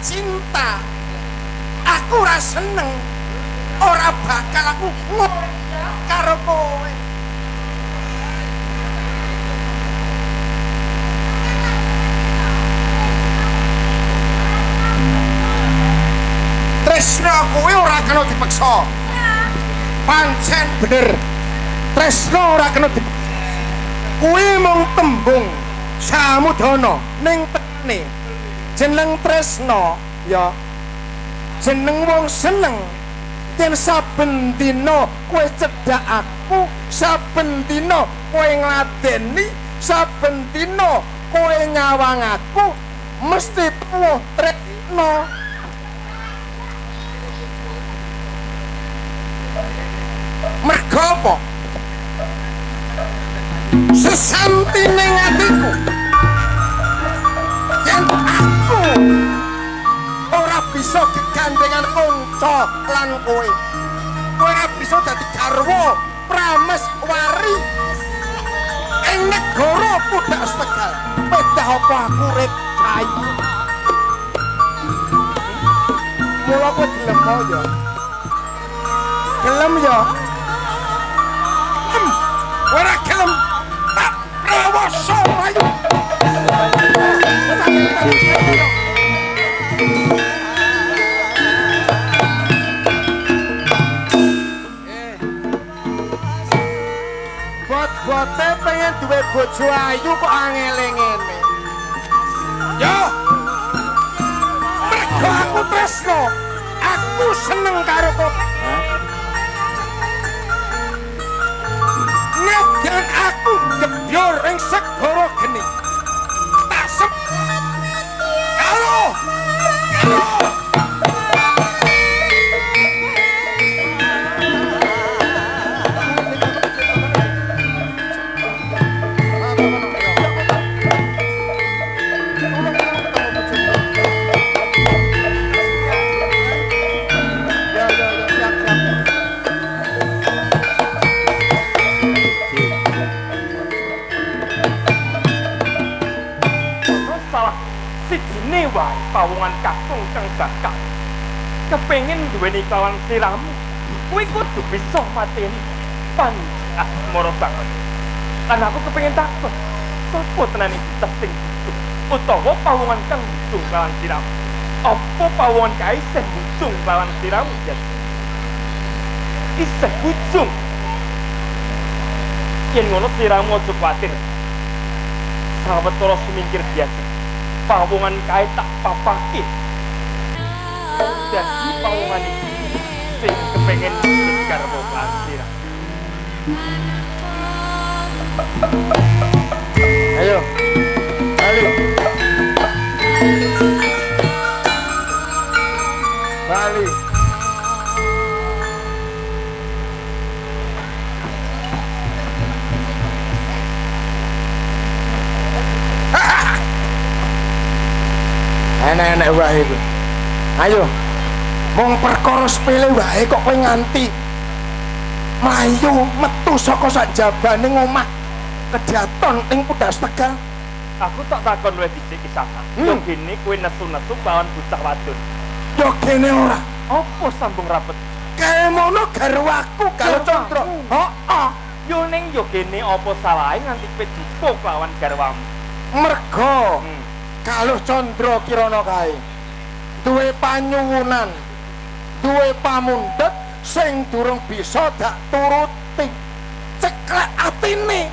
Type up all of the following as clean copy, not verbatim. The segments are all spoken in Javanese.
cinta, aku ora seneng, ora bakal aku ngoyak karo kowe. Tresno kowe ora kena dipeksa. Pancen bener. Tresno ora kena dipeksa. Kuwi mung tembung samudana ning tekane. Jeneng tresno ya jeneng wong seneng. Yen saben dina kowe cedhak aku, saben dina kowe ngladeni, saben dina kowe nyawang aku, mesti tuwuh tresno. Mergo apa? Sesantine atiku yen aku ora bisa gegandengan kanca lan kowe, kowe ora bisa dadi garwa prameswari ing negara Pudak Tegal. Pedah apa aku urip kayu? Mula kowe gelem ya? Gelem ya? Ora gelem tak rewoso mlayu. Bot-bote pengen duwe bojo ayu kok angele ngene. Yo. Mergo aku tresno, aku seneng karo kowe. Nadyan aku gebyur ing segara geni. Tak sep. Halo. Halo. Pawongan kakung kang bakal kepengin duweni kawan siramu, kuwi kudu bisa mateni Panji Asmara Bangun. Lan aku kepengin takon, sapa tenan iki sing butuh utawa pawongan kang butuh lawan siramu? Apa pawongan kae isih butuh lawan siramu? Isih butuh. Yen ngono siramu aja kuwatir. Sawetara sumingkir biasa. Pawongan kae tak papake. Dadi pawongan iki sing kepengin garwa sira. Ayo. Bali. Bali. Enak-enak wae iku. Ayo. Mung perkara sepele wae kok kowe nganti mlayu metu saka sak jabane ngomah kedaton ing Pudak Tegal. Aku tak takon luwih dhisik kisah. Yo gene kowe nesu-nesu lawan bocah wadon. Yo gene ora. Apa sambung rapet? Kae mono garwaku Galuh Candra. Heeh. Yo ning yo gene apa salahe nganti kowe duka lawan garwamu? Mergo Galuh Candra Kirana kae duwe panyuwunan, duwe pamundhut sing durung bisa dak turuti. Ceklek atine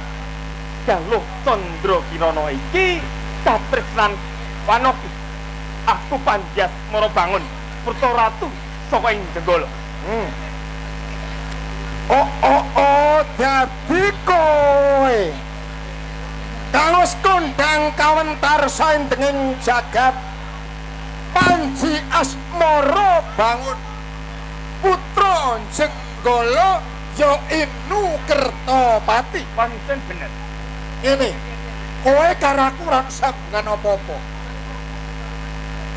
Galuh Candra Kirana iki katresnan Wanoki. Aku Panji Asmara Bangun, putra ratu saka ing Jenggala. Oh oh oh, dadi kowe kang wis kondang kawentar saindenging jagat, Panji Asmara Bangun putra Jenggala ya Inu Kertapati. Pancen bener. Ngene, kowe karo aku ora sambungan apa-apa.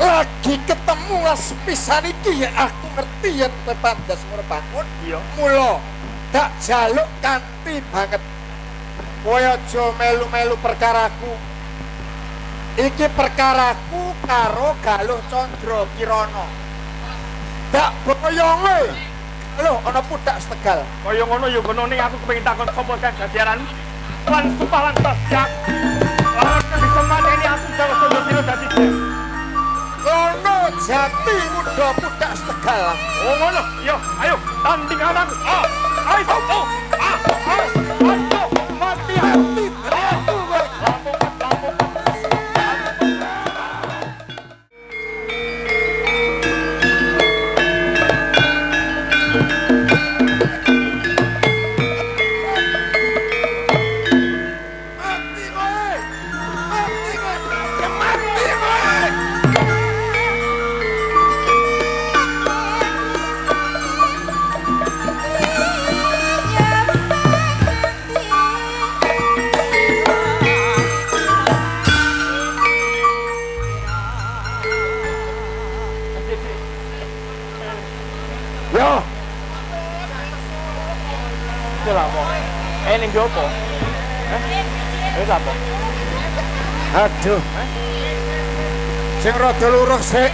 Lagi ketemu las pisan iki ya aku ngerti yen kowe Panji Asmara Bangun. Iya. Mula tak jaluk kanthi banget. Kowe aja melu-melu perkaraku. Iki perkaraku karo Galuh Candra Kirana. Dak boyonge. Galuh ana Pudak Tegal. Kaya ngono ya ngono ning aku kepengin takon sapa kang dadi aran lan sumpah lan tasyak. Lamun bisa mateni aku Galuh Candra Kirana dadi Lono Jati Muda Pudak Tegal. Oh ngono, yo ayo tanding anakku. Ah, ayo oh, ah, ah, ayo mati aku. Aduh. Sing rada luruh sik.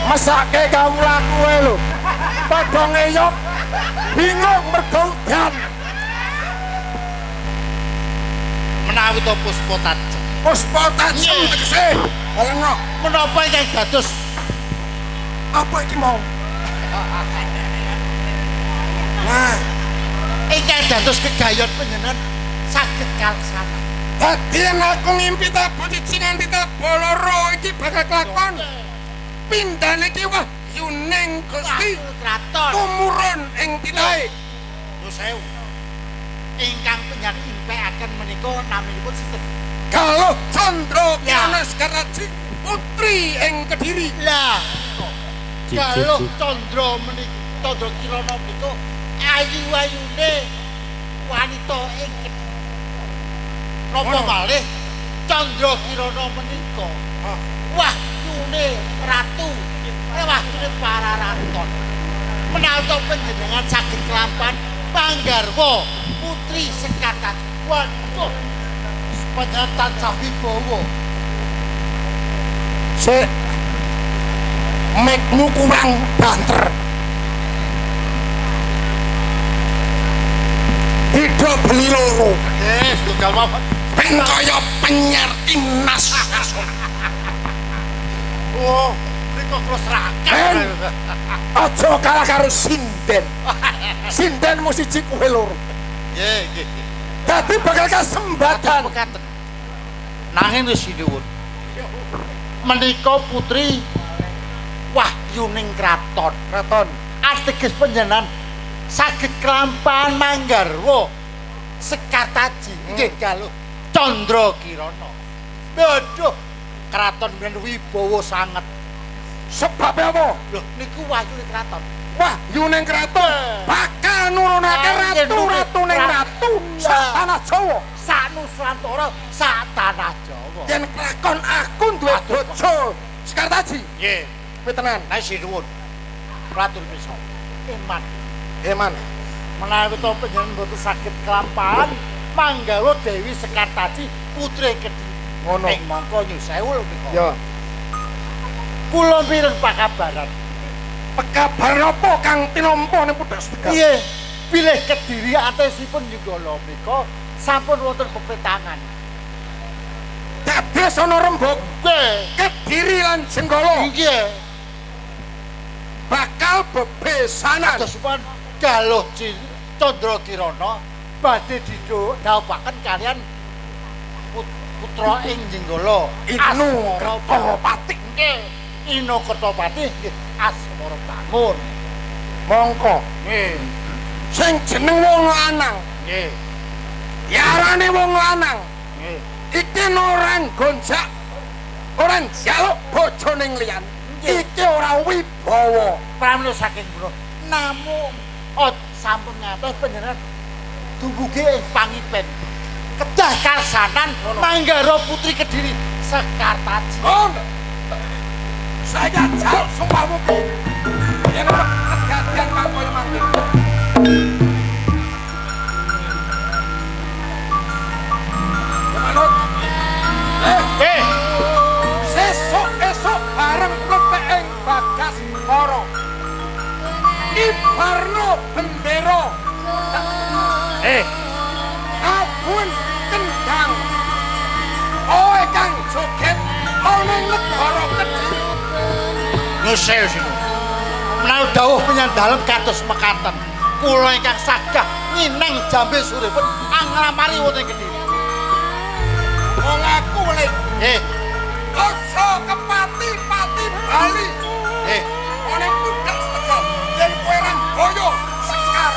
Mesake kawula kuwe lho. Padha ngeyok bingung mergo udan. Menawi to Puspa Tajem. Puspa Tajem tegese. Aleno. Menapa ingkang dados apa iki mau? Nah, ingkang dados kegayon panjenengan saged kaleksanan. Dadi yen aku ngimpi tabuh siji nganti tabuh loro iki bakal kelakon. Pindhane iki wahyuning Gusti Kraton tumurun ing titahe. Nuwun sewu. Ingkang panjenengan impekaken menika naminipun sinten? Galuh Candra Kirana Sekartaji putri ing Kediri. Lah, Galuh Candra menika Candra Kirana menika ayu-ayune wanita ing Kediri. Napa malih Candra Kirana menika wahyune ratu, wahyune para raton. Menawi panjenengan saged kelampahan panggarwa putri Sekartaji. Waduh, panjenengan tansah wibawa. Sik, mekmu kurang banter. Hidup beli loro. Yes, tunggal mawon. Ben kaya penyiar timnas nasional. Oh, niku kula serakan. Aja kalah karo sinden. Sindenmu siji kowe loro. Nggih, nggih. Dadi bakal kasembatan. Mekaten. Nanging wis sinuwun. Menika putri wahyuning kraton. Kraton. Ateges panjenengan saged kelampahan manggarwa Sekartaji nggih Galuh Candra Kirana. Waduh, kraton men wibawa sanget. Sebabe apa? Lho niku wahyune kraton. Wahyune kraton bakal nurunake ratu-ratune ratu sak tanah Jawa, sak Nusantara, sak tanah Jawa. Yen kelakon aku duwe bojo Sekartaji. Nggih. Kuwi tenan. Nek sinuwun. Kraton bisa. Eman. Eman. Menawi to panjenengan mboten saged kelampahan manggawa Dewi Sekartaji putri Kediri. Ngono. Ing mangka nyusewu lho menika. Ya. Kula mireng pakabaran. Pekabaran apa kang tinampa ning Pudak Tegal? Nggih. Bilih Kediri atesipun Jenggala menika sampun wonten pepetangan. Dados ana rembug Nggih. Kediri lan Jenggala. Nggih. Bakal bebesanan. Adosipun Galuh Candra Kirana badhe didhawuhaken kalian putra ing Jenggala Inu Kertapati. Nggih. Inu Kertapati nggih Asmara Bangun. Mongko nggih. Sing jeneng wong lanang. Nggih. Diarani wong lanang. Nggih. Iki ora gonjak, ora njaluk bojone liyan. Iki ora wibawa. Pramila saking kula namung sampun ngantos panjenengan dumugi ing pangipen kedah karsanan manggara putri Kediri Sekartaji. Kon saya jaluk sumpahmu ki yen ora kedadian kang kaya mangke. Manut. Kibarno bendera. Abun kendang. Oe kang joget ana ing negara Kediri. Nyusul sinu. Menawi dawuh panjenengan dalem kados mekaten. Kula ingkang sagah nyineng jambe suripun anglamari wonten Kediri. Wong aku le. Nggih. Aja kepati-pati bali. Nggih. Ana pudak Tegal yen kowe ra boyo sekar.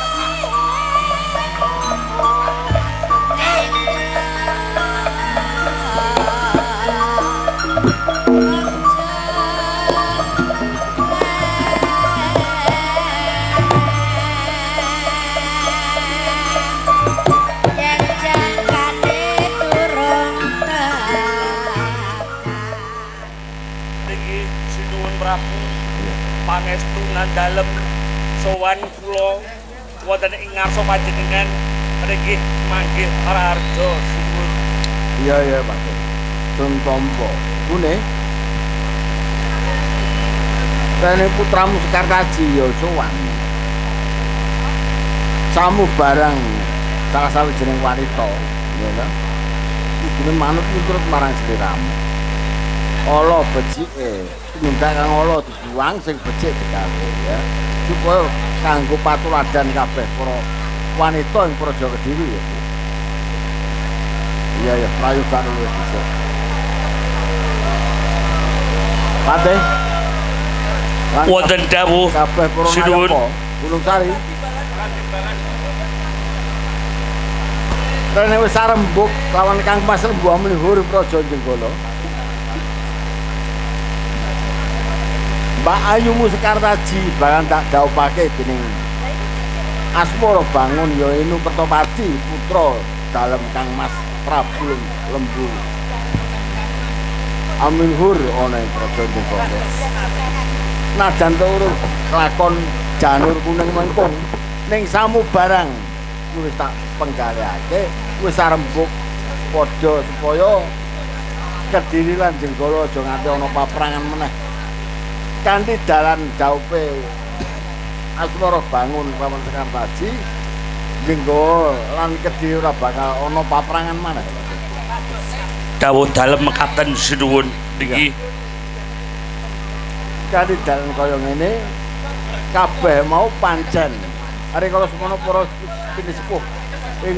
Pangestu dalem sowan kula wonten ing ngarsa panjenengan mriki manggih Raharja suwun. Iya iya Pak. Sun tampa. Gune. Rene putramu Sekartaji ya sowan. Samu barang salah sawijining wanita, ya ta. Kudune manut miturut marang sliramu. Ala becike tumindak kang ala dibuang sing becik digawe ya supaya kanggo patuladan kabeh para wanita ing Praja Kediri ya. Iya ya prayoga luwih dhisik. Pate wonten dawuh kabeh para sinuwun Gunung Sari. Rene wis sarembug lawan Kang Mas Lembu Amlihur Praja Jenggala. Mbak Ayumu Sekartaji barang tak daupake dening Asmara Bangun ya Inu Kertopati putra dalem Kang Mas Prabu Lembu Aminhur ana ing Praja Jenggala. Najan turu lakon janur kuning mengkung ning samubarang wis tak penggalihake wis arembug padha supaya Kediri lan Jenggala aja nganti ana paprangan meneh. Kanthi dalan daupe Asmara Bangun lawan Sekartaji Jenggala lan Kediri ora bakal ana paprangan maneh. Dawuh dalem mekaten sinuwun niki. Kanthi dalan kaya ngene kabeh mau pancen. Rikala semono para pinisepuh ing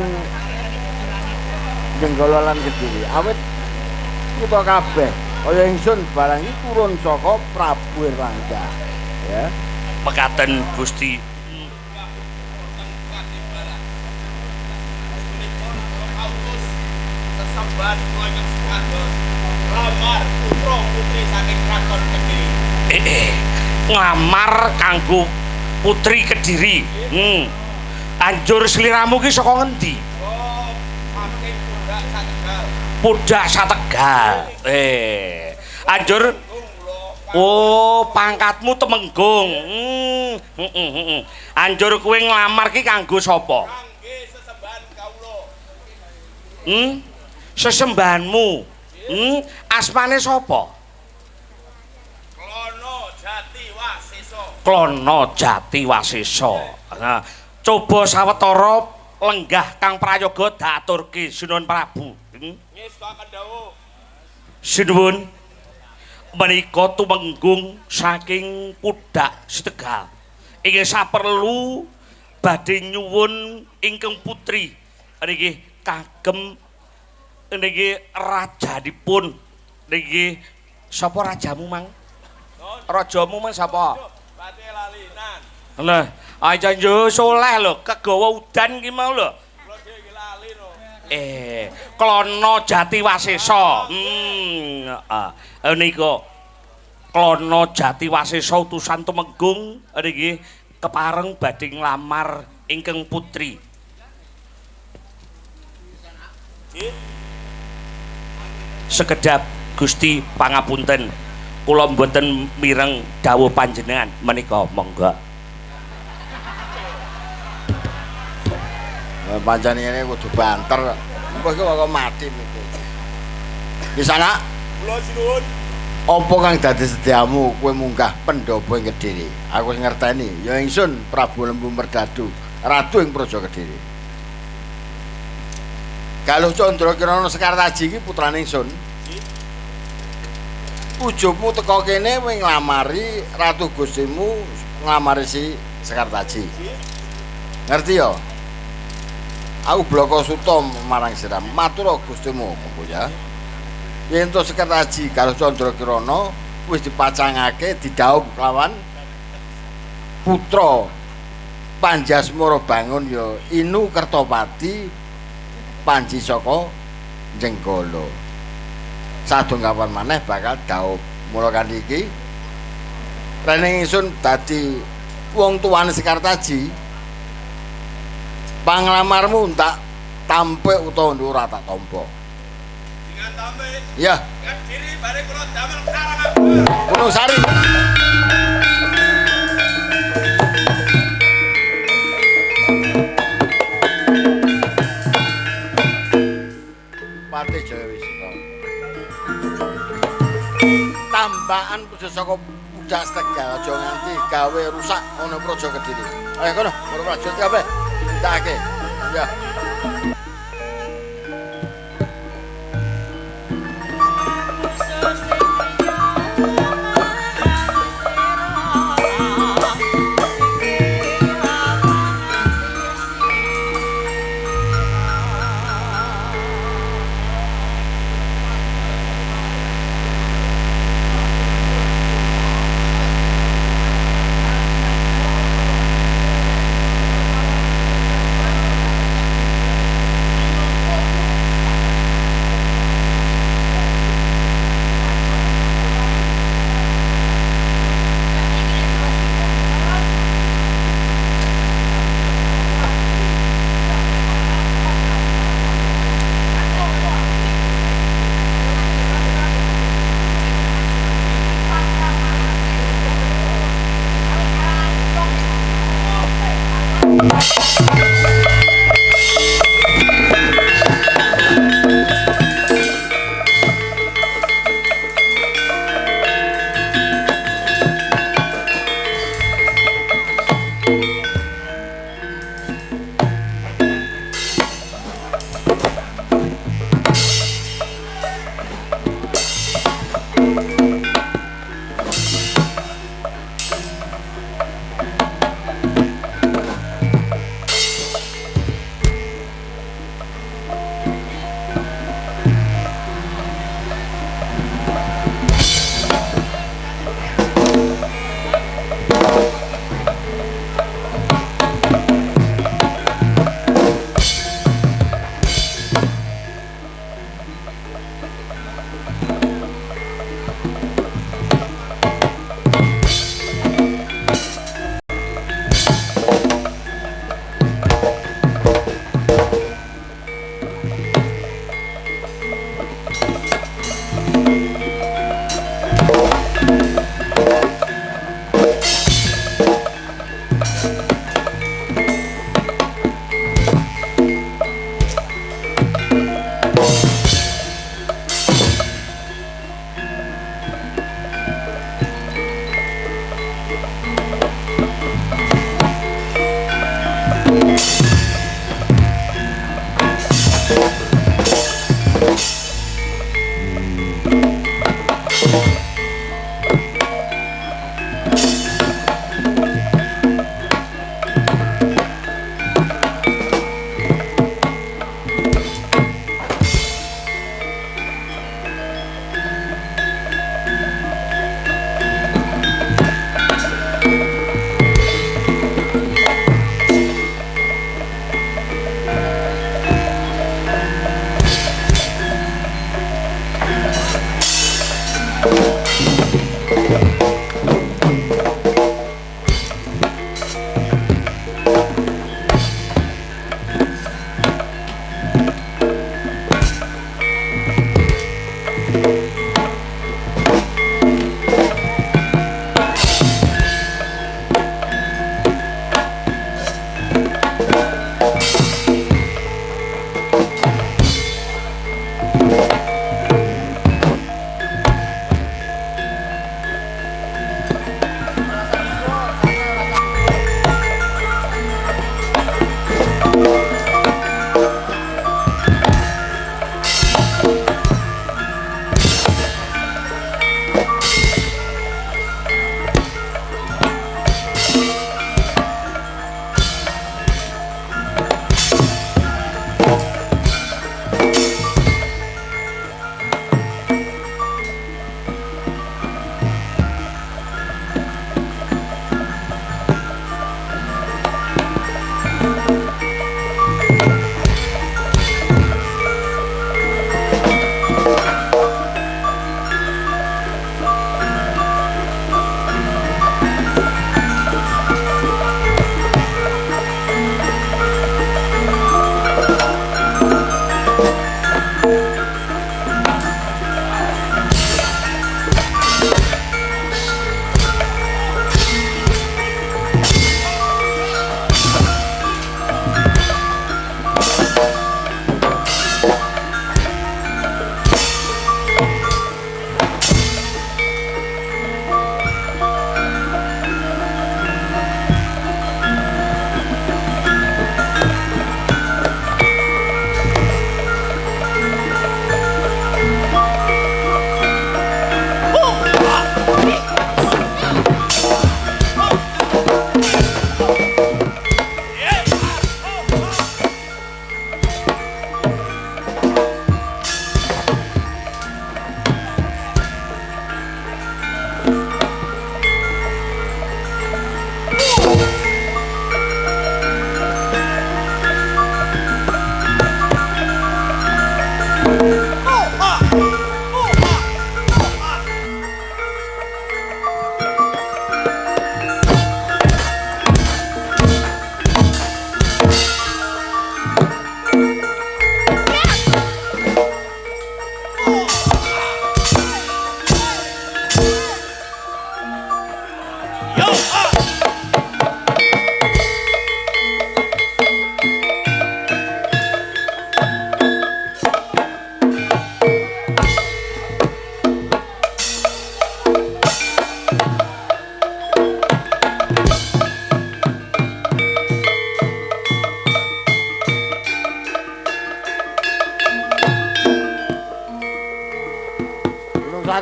Jenggala lan Kediri. Awit kita kabeh kaya ingsun barang iki turun saka Prabu Erlangga ya. Mekaten Gusti. Sesembahan kula ingkang supados lamar putra putri saking Kraton Kediri. Nglamar kanggo putri Kediri. Anjur sliramu ki saka ngendi? Oh, saking Pudak Sategal. Pudak Sategal. Anjur oh, pangkatmu temenggung. Anjur kowe nglamar ki kanggo sapa? Kangge sesembahan kawula. Sesembahanmu. Asmane sapa? Klono Jati Wasesa. Klono Jati Wasesa. Nah, coba sawetara lenggah kang prayoga diaturke Sinuwun Prabu. Ngestokaken dawuh. Sinuwun menika tumenggung saking Pudak Setegal. Inggih saperlu badhe nyuwun ingkang putri niki kagem niki rajanipun niki sapa rajamu mang? Rajamu mang sapa? Pate lalinan. Lah, aja yo soleh lho, kegawa udan ki mau lho. Kula dhewe iki lali no. Klono Jati Wasesa. Heeh. Nika Klono Jati Wasesa utusan tumenggung niki kepareng badhe nglamar ingkang putri. Sekedap Gusti pangapunten, kula mboten mireng dawuh panjenengan menika monggo. Pancen ngene kudu banter. Engko iki kok mati niku. Di sana kula sinuwun. Apa kang dadi sediamu kowe munggah pendopo ing Kediri? Aku wis ngerteni, ya ingsun Prabu Lembu Merdadu, ratu ing Praja Kediri. Galuh Candra Kirana Sekartaji iki putrane ingsun. Ujubmu teka kene kowe nglamari Ratu Gustimu, nglamari si Sekartaji. Ngerti ya? Aku bloko suta marang sira, matur Gustimu monggo ya. Yen to Sekartaji Galuh Candra Kirana wis dipacangake didhaup lawan putra Panjasmara Bangun ya Inu Kertopati Panji saka Jenggala. Sadongkapan maneh bakal dhaup. Mula kanthi iki rene ingsun dadi wong tuane Sekartaji, panglamarmu tak tampik utawa ora tak tampa. Iya. Kediri bare kula damel Karangagung. Gunung Sari. Patih Jaya Wisesa. Tambahan puja saka Pudak Tegal aja nganti gawe rusak ana Praja Kediri. Ayo kono, para prajurit kabeh. Tindakake. Ya.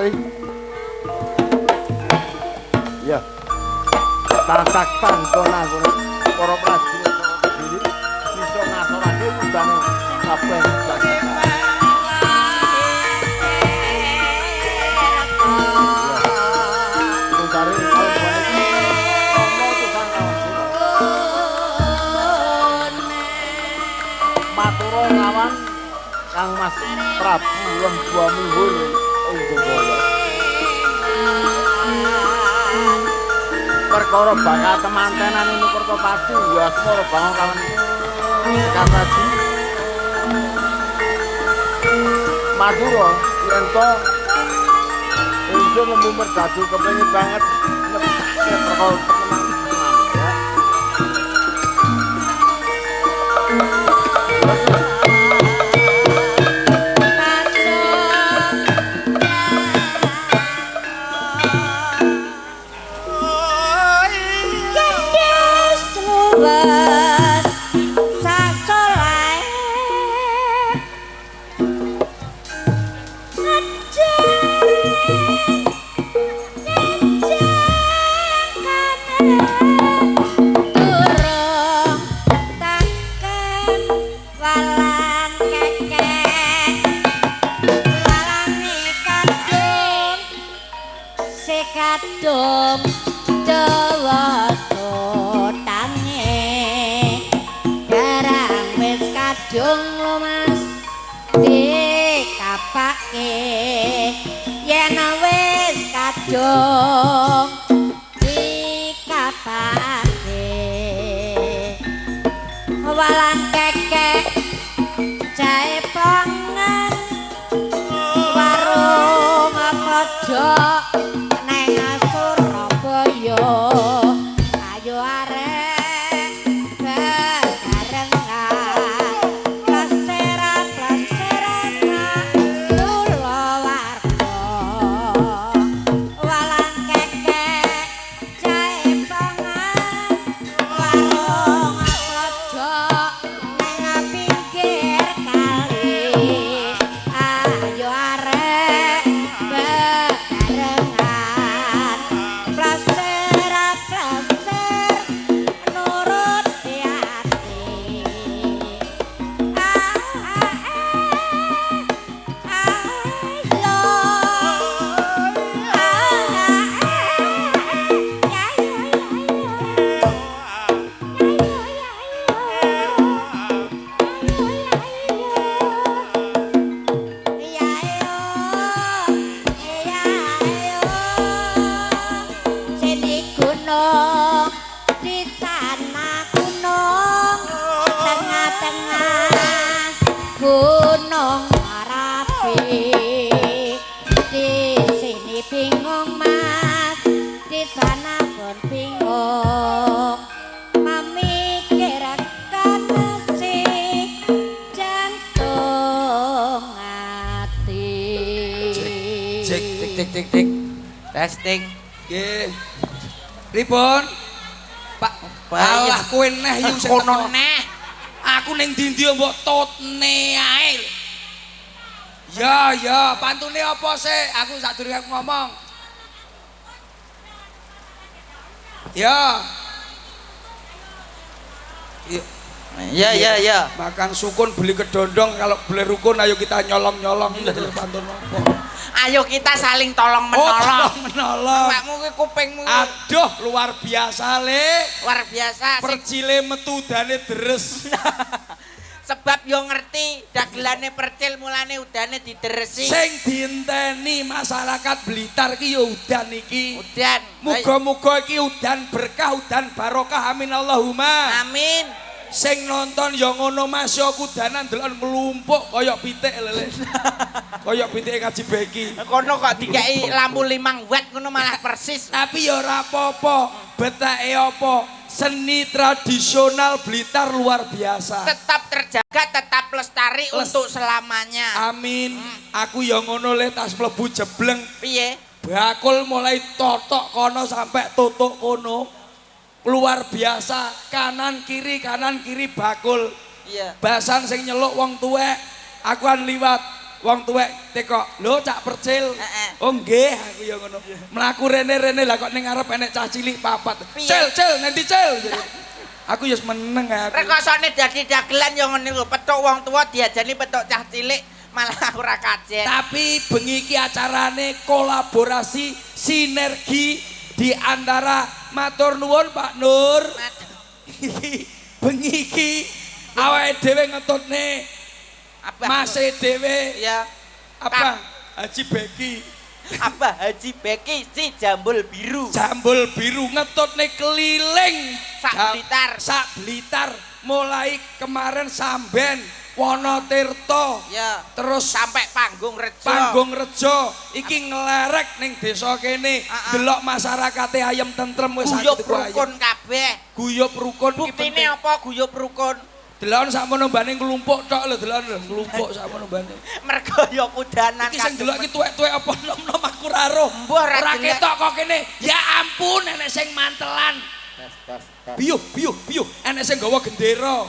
Antasari. Ya. Tatak panggon-anggone para prajurit saka Kediri bisa ngasorake udane kabeh jagat. Antasari kalembane Rama utusan lawan sira. Matura lawan Kang Mas Prabu Lembu Amiluhur ing Jogja. Perkara bakal temantenan ing Kertopati ya Asmara Bangun lawan Sekartaji. Madura yen to ingsun Lembu Merdadu kepengin banget nyepake perkara teman-teman ya. Kadung dawa totange barang wis kadung lumas dikapake yen wis kadung dikapake walang kekek jae pangan warung pojok neng Surabaya ayo arek bebarengan plesera-plesera kula warga walang kekek jae pangan warung pojok neng pinggir kali ayo arek bebarengan plesera-pleser nurut ati Sini gunung, di sana gunung, tengah-tengah gunung Merapi. Di sini bingung mas, di sana pun bingung. Memikirkan si jantung hati. Cek cek cek cek cek. Testing. Nggih. Pripun? Pak, alah kowe neh yu sing Kono teko. neh. Aku ning ndi-ndi mbok totne ae. Ya, ya, pantune apa sih? Aku sadurunge aku ngomong. Ya. Ya. Ya ya ya. Makan sukun beli kedondong, kalau beli rukun ayo kita nyolong-nyolong. Pantun apa? Ayo kita saling tolong Oh, menolong. tolong menolong. Awakmu kuwi kupingmu kuwi Aduh, luar biasa le. luar biasa. Percile metu udane deres. Sebab yo ngerti dagelane percil mulane udane dideresi. Sing dienteni masyarakat Blitar ki ya udan iki. Udan. Muga-muga iki udan berkah, udan barokah. Amin Allahumma. Amin. Sing nonton ya ngono Mas, ya kudanan delok nglumpuk kaya pitik lele. Kaya pitike Kaji Beki. Kono kok dikei lampu 5 watt ngono malah persis. Tapi ya ora apa-apa, betake apa? Seni tradisional Blitar luar biasa. Tetap terjaga, tetap lestari untuk selamanya. Amin. Aku ya ngono le tas mlebu jebleng. Piye? Bakul mulai totok kono sampai tutuk kono. Luar biasa, kanan kiri bakul. Iya. Basan sing nyeluk wong tuwek, aku kan liwat. Wong tuwek teko, "Lho Cak Percil." Heeh. Oh nggih, aku ya ngono. Mlaku rene-rene lah kok ning ngarep enek cah cilik papat. Piye? Cil, cil, nanti cil. Aku ya meneng aku. Rekosone dadi dagelan ya ngene lho, petuk wong tuwa diajani petuk cah cilik malah ora kajen. Tapi bengi iki acarane kolaborasi sinergi di antara matur nuwun Pak Nur. Iki bengi iki awake dhewe ngetutne Abah Mase dhewe ya apa Haji Beki Abah Haji Beki si jambul biru. Jambul biru ngetutne keliling Sak Blitar. Sak Blitar mulai kemarin Samben Wonotirto Ya. terus Sampai Panggung Rejo. Panggung Rejo iki nglerek ning desa kene Ah, ah. delok masyarakate ayem tentrem wis Guyub atiku ayem. rukun kabeh. Guyub rukun iki Buktine penting. apa guyub rukun? Delok sakmono mbane nglumpuk tok lho delok lho nglumpuk sakmono mbane. Mergo ya kudanan Iki sing delok iki tuwek-tuwek apa nom-nom aku ora roh. Mbuh, ora Ora jelek. ketok kok kene. Ya ampun enek sing mantelan. Biyuh biyuh biyuh enek sing gawa gendera.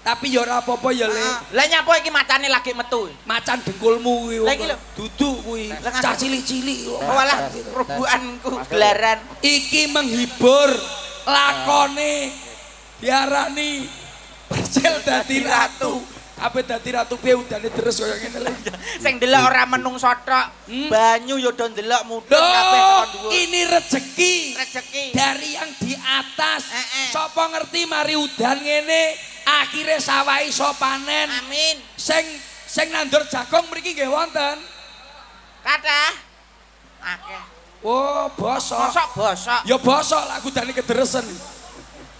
Tapi ya ora apa-apa ya Le. Lah nyapa iki macane lagi metu? Macan dengkulmu kuwi. Lah iki lho. Duduk kuwi. Lah ngasih- Cah cilik-cilik kok. Oh alah rubukanku gelaran. Iki menghibur lakone diarani Percil dadi ratu. Ape dadi ratu piye udane deres kaya ngene lho. Sing delok ora menungso tok. Banyu ya do ndelok mudhun kabeh Loh, tekan dhuwur. ini rezeki Rezeki. dari yang di atas. Eh, eh. Sopo ngerti mari udan ngene, akhirnya sawah iso panen. Amin. Sing sing nandur jagung mriki nggih wonten. Kathah. Akeh. Oh, bosok. Mosok bosok. Ya bosok lah kudane kederesen.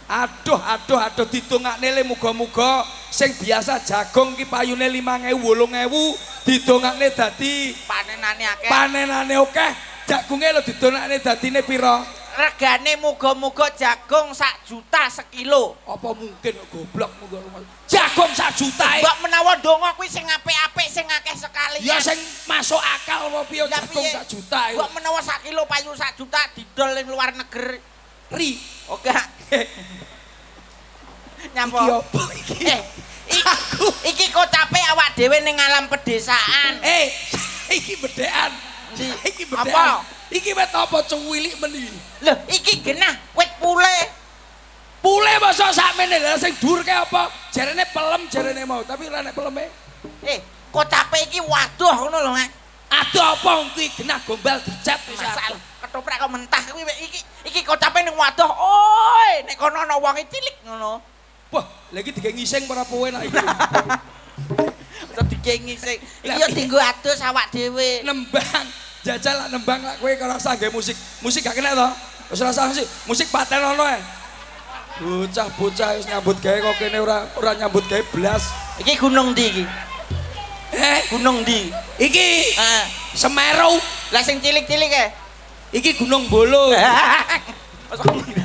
Aduh, aduh, aduh didongakne le muga-muga sing biasa jagung ki payune 5000 8000 didongakne dadi Panenane akeh. panenane akeh. Jagunge lho didongakne dadine pira? Regane muga-muga jagung sak juta sekilo. Apa mungkin goblok muga jagung sak juta e. Mbok menawa ndonga kuwi sing apik-apik sing akeh sekali. Ya sing masuk akal apa piye Lah jagung piye? sak juta e. Mbok menawa sak kilo payu sak juta didol ning luar negeri. Ri. Oke. Nyapa? Iki apa iki? Eh, Aku. iki kocape awak dhewe ning alam pedesaan. Eh, iki bedean. Ndi? Iki bedean. Apa? Iki wit apa cuwilik meni? Loh, iki genah wit pule. Pule masa sakmene lha sing dhuwur kae apa? Jarene pelem jarene mau, tapi ora nek peleme. Eh, kocape iki waduh ngono lho, Mas. Aduh apa kuwi genah gombal dicet wis. Masal ketoprak kok mentah kuwi iki iki kocape ning waduh. Oi, nek kono ana wonge cilik ngono. Wah, lha iki digawe ngising ora kowe nek iki. Terus digengi sing. Iki yo dienggo adus awak dhewe. Nembang, jajal lak nembang lak kowe ora usah gawe musik. Musik gak kena to? Wis ora usah musik. Musik paten ono ae. Bocah-bocah wis nyambut gawe kok kene ora ora nyambut gawe blas. Iki gunung ndi iki? Eh, Gunung ndi? iki Heeh. Semeru. Lah sing cilik-cilik e. Iki Gunung Bolo.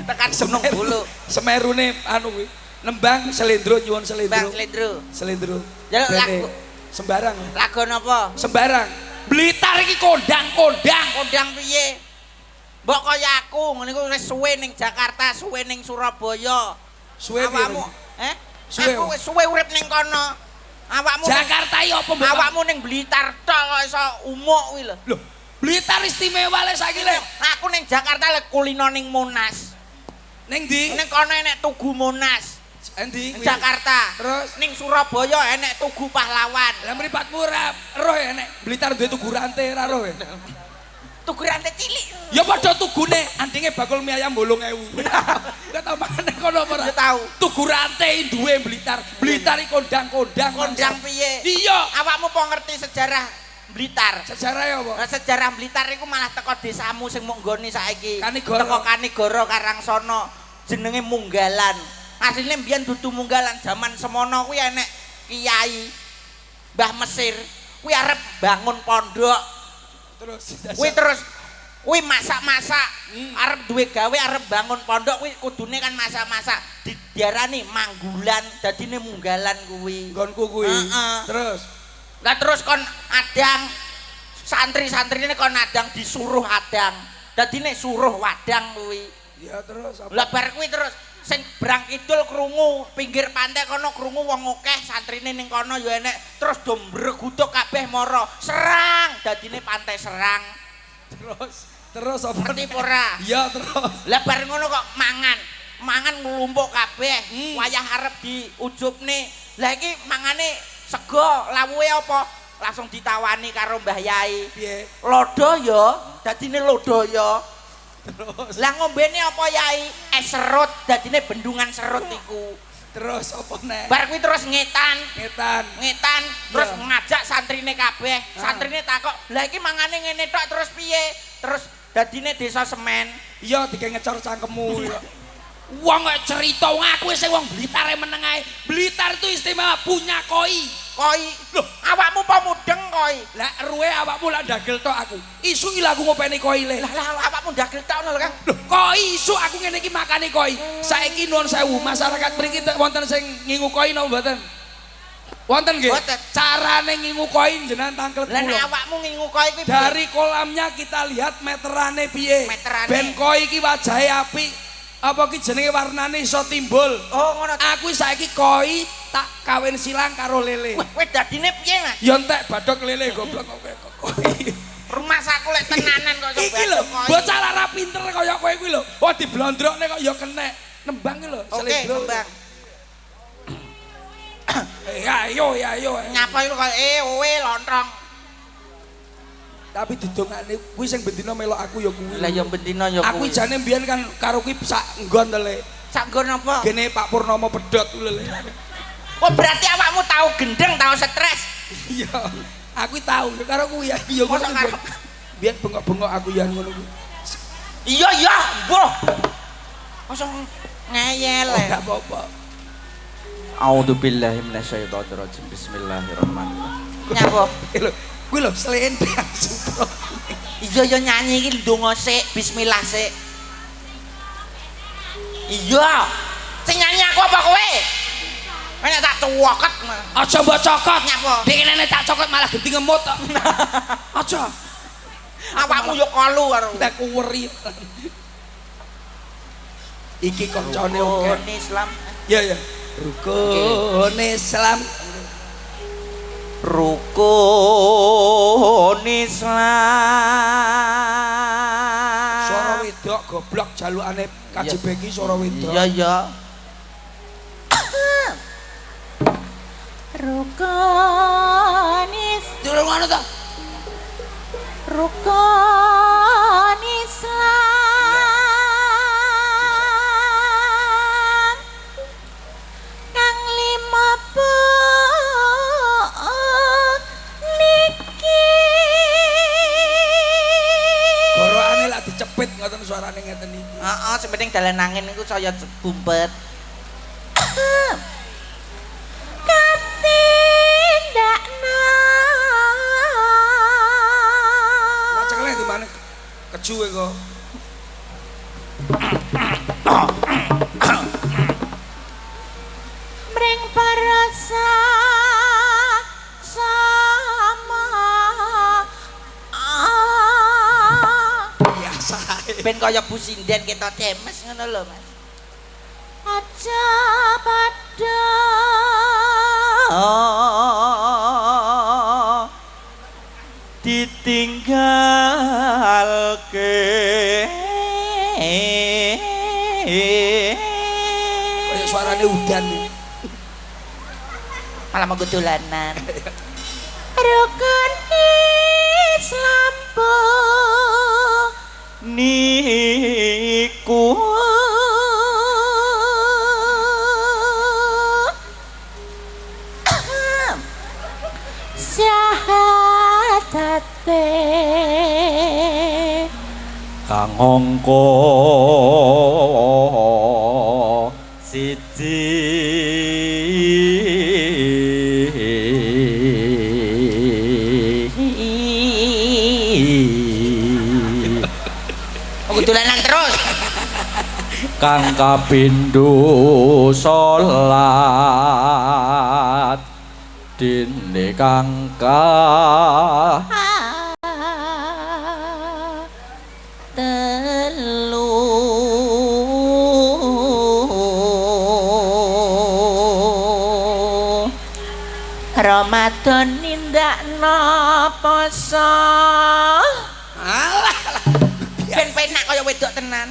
Tekan Gunung Bolo. Semerune anu kuwi. Nembang selendro nyuwun selendro. Bang Slendro. Selendro. Jaluk Bene. lagu. Sembarang. Lagu napa? Sembarang. Blitar iki kondang-kondang. Kondang piye? Mbok kaya aku ngene iku wis suwe ning Jakarta, suwe ning Surabaya. Suwe piye? Awakmu, eh? Suwe Aku wis suwe urip ning kono. Awakmu ning- Jakarta iki apa mbok? awakmu ning Blitar tok kok iso umuk kuwi lho. Lho, Blitar istimewa le saiki le. Aku ning Jakarta lek kulino ning Monas. Ning ndi? Ning kono enek Tugu Monas. Endi Ning kuwi? Jakarta. Terus? Ning Surabaya enek Tugu Pahlawan. Lah mripatmu ora roh ya nek Blitar duwe tugu rantai ora roh ya. Tugu rantai cilik. Ya padha tugune, andinge bakul mie ayam 8.000. Enggak tau mangan kono apa ora? Ya tau. Tugu rantai duwe Blitar. Blitar iki kondang-kondang. Kondang piye? Iya. Awakmu po ngerti sejarah Blitar? Sejarah ya apa? Lah sejarah Blitar iku malah teko desamu sing mok nggone saiki. Kanigoro. Teko Kanigoro Karangsono jenenge Munggalan. Asline mbiyen dudu Munggalan, jaman semono kuwi enek kiai Mbah Mesir kuwi arep bangun pondok. Terus Kuwi terus kuwi masak-masak, arep duwe gawe arep bangun pondok kuwi kudune kan masak-masak. Diarani Manggulan, dadine Munggalan kuwi. nggonku kuwi. Heeh. Terus Lah terus kon adang santri-santrine kon adang disuruh adang. Dadine suruh wadang kuwi. ya terus apa? Lah bar kuwi terus Sing Brang Kidul krungu, pinggir pantai kono krungu wong akeh, santrine ning kono ya enek, terus do mbreguduk kabeh mara. Serang, dadine pantai Serang. Terus apa? Ngerti apa ora? Iya, terus. Lah bar ngono kok mangan. Mangan nglumpuk kabeh, wayah arep diujubne. Lah iki mangane sego, lawuhe apa? Langsung ditawani karo Mbah Yai. Piye? Lodo ya, dadine lodo ya. Terus. Lah ngombene apa Yai? Es serut, dadine bendungan serut iku. Terus apa nek? Bar kuwi terus ngetan. Ngetan. Ngetan, terus Iya. ngajak santrine kabeh. Santrine takok, "Lah iki mangane ngene tok terus piye?" Terus dadine desa Semen. Iya, dike ngecor cangkemmu. Wong kok cerita wong aku sing wong Blitar e meneng ae. Blitar itu istimewa punya koi. Koi. Loh, awakmu apa mudeng koi? Lah ruwe awakmu lak ndagel tok aku. Isuk iki lho aku ngopeni koi le. Lah lah awakmu ndagel tok ngono lho, Kang. Loh, koi isuk aku ngene iki makane koi. Saiki nuwun sewu, masyarakat mriki wonten sing ngingu koi napa mboten? Wonten nggih? Wonten. Carane ngingu koi jenengan tangklet Lah nek kula. awakmu ngingu koi kuwi piye? Dari kolamnya kita lihat meterane piye. Meterane. Ben koi iki wajahe apik. Apa ki jenenge warnane iso timbul. Oh, ngono. Aku saiki koi tak kawin silang karo lele. Wah, kowe dadine piye, Mas? Ya entek badhok lele goblok kok kowe koi. Rumah saku lek tenanan kok iso Iki lho, badhok koi. bocah lara pinter kaya kowe kuwi lho. Wah diblondrokne kok ya kenek. Nembang ki lho, Oke, selebro. nembang. Ayo ya ayo. Nyapa iku kaya owe lontong. Tapi didongane kuwi sing bendina melok aku ya kuwi. Lah ya bendina ya Aku kuwi. jane mbiyen kan karo kuwi sak nggon to le. Sak nggon apa? Gene Pak Purnomo pedhot kuwi lho le. Oh, berarti awakmu tau gendeng, tau stres. Iya. Aku tau ya karo kuwi ya ya ngono Mosok kuwi. karo- Biyen bengok-bengok aku ya ngono kuwi. Iya, iya, mbuh. Mosok ngeyel. Oh, gak apa-apa. A'udzubillahi minasyaitonirrajim. Bismillahirrahmanirrahim. Nyapa? Lho, kuwi lho selendang supro. Iya ya nyanyi iki ndonga sik, bismillah sik. Iya. Sing nyanyi aku apa kowe? Nek tak cuwoket. Aja mbok cokot. Nyapa? Dikene nek tak cokot malah genti ngemut tok. Aja. Awakmu yo kolu karo. Nek kuweri. Iki kancane oke. Rukun Islam. Iya ya. Rukun Islam. Rukun Islam. Suara wedok goblok jalukane KJB iki suara wedok. Iya iya. Rukun Islam. Durung ngono to. Rukun Islam kang lima niki. Gorokane lak dicepit ngoten suarane ngeten iki. Heeh, sing penting dalan angin iku saya bumpet. Katindakna. Lah cekle di mana? Keju kowe kok. Mring para sama. Biasa. Ben kaya Bu Sinden ketok demes ngono lho, Mas. Aja padha ditinggalke. Kaya suarane udan iki. Malah mau dolanan. Rukun Islam niku syahadate kang angka siji. Aku dolanan terus. Kang kapindho salat dene kang ka telu. Ramadan nindakno poso. Alah. Ben penak kaya wedok tenan.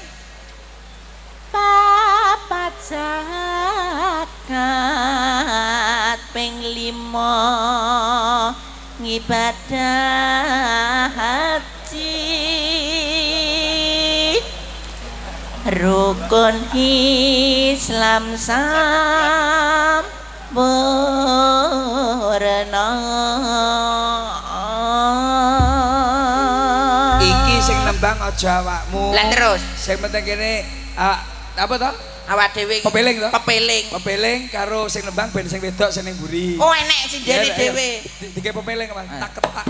Papat zakat ping 5 ngibadah haji rukun Islam sampurna. Iki sing nembang aja awakmu. Lah terus Sing penting kene apa to? Awak dhewe iki Pepeling to? Pepeling. Pepeling karo sing nembang ben sing wedok sing ning mburi. Oh enek sindene Iya, dhewe. Dike pepeling, Mas. Tak ketak.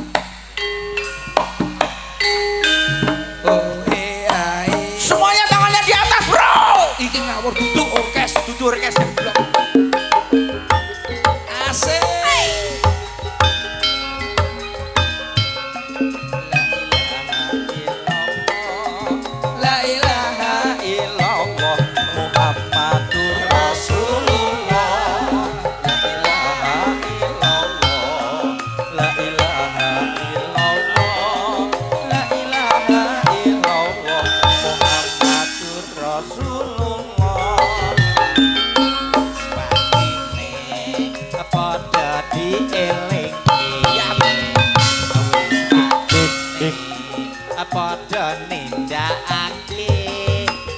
Oh eh ai. Semuanya tangannya di atas, Bro. Iki ngawur duduk orkes, Dudu orkes. Goblok. Asik. La ilaha illallah Muhammadur Rasulullah. La ilaha illallah, la ilaha illallah, la ilaha illallah Muhammadur Rasulullah. Sepatine padha dielingke, wis padha nindakake.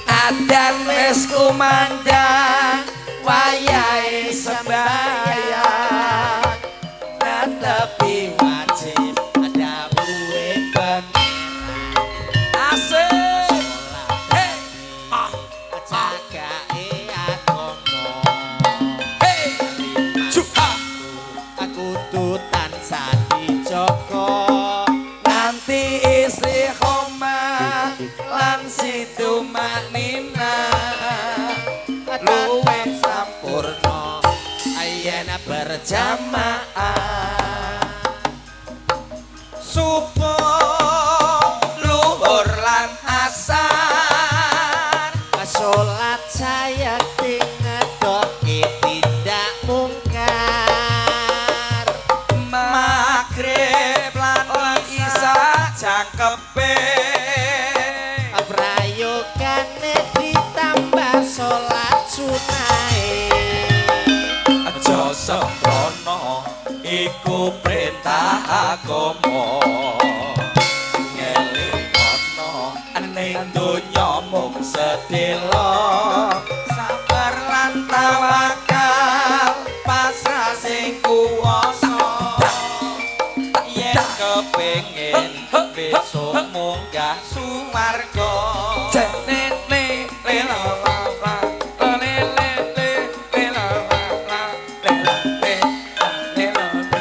Adan wis kumandang wayahe sembayang netepi Wajib dawuhe pangeran. Asik. Hey. Ah. Jagake agama. Hey. Juha. Aku kudu tansah dijaga. Nanti istiqomah lan situ maknina luwih sampurna Yen berjamaah subuh luhur lan asar salat sayakti ngedoke tindak mungkar. Maghrib lan isya jangkepe Prayogane ditambah salat sunahe. Aja sembrono iku perintah agama ngelingono ning donya mung sedelo sabar lan tawakal pasrah sing kuwasa Yen kepengin besok munggah suwarga. Jenene le la la la le le le le la la la le la le le la le.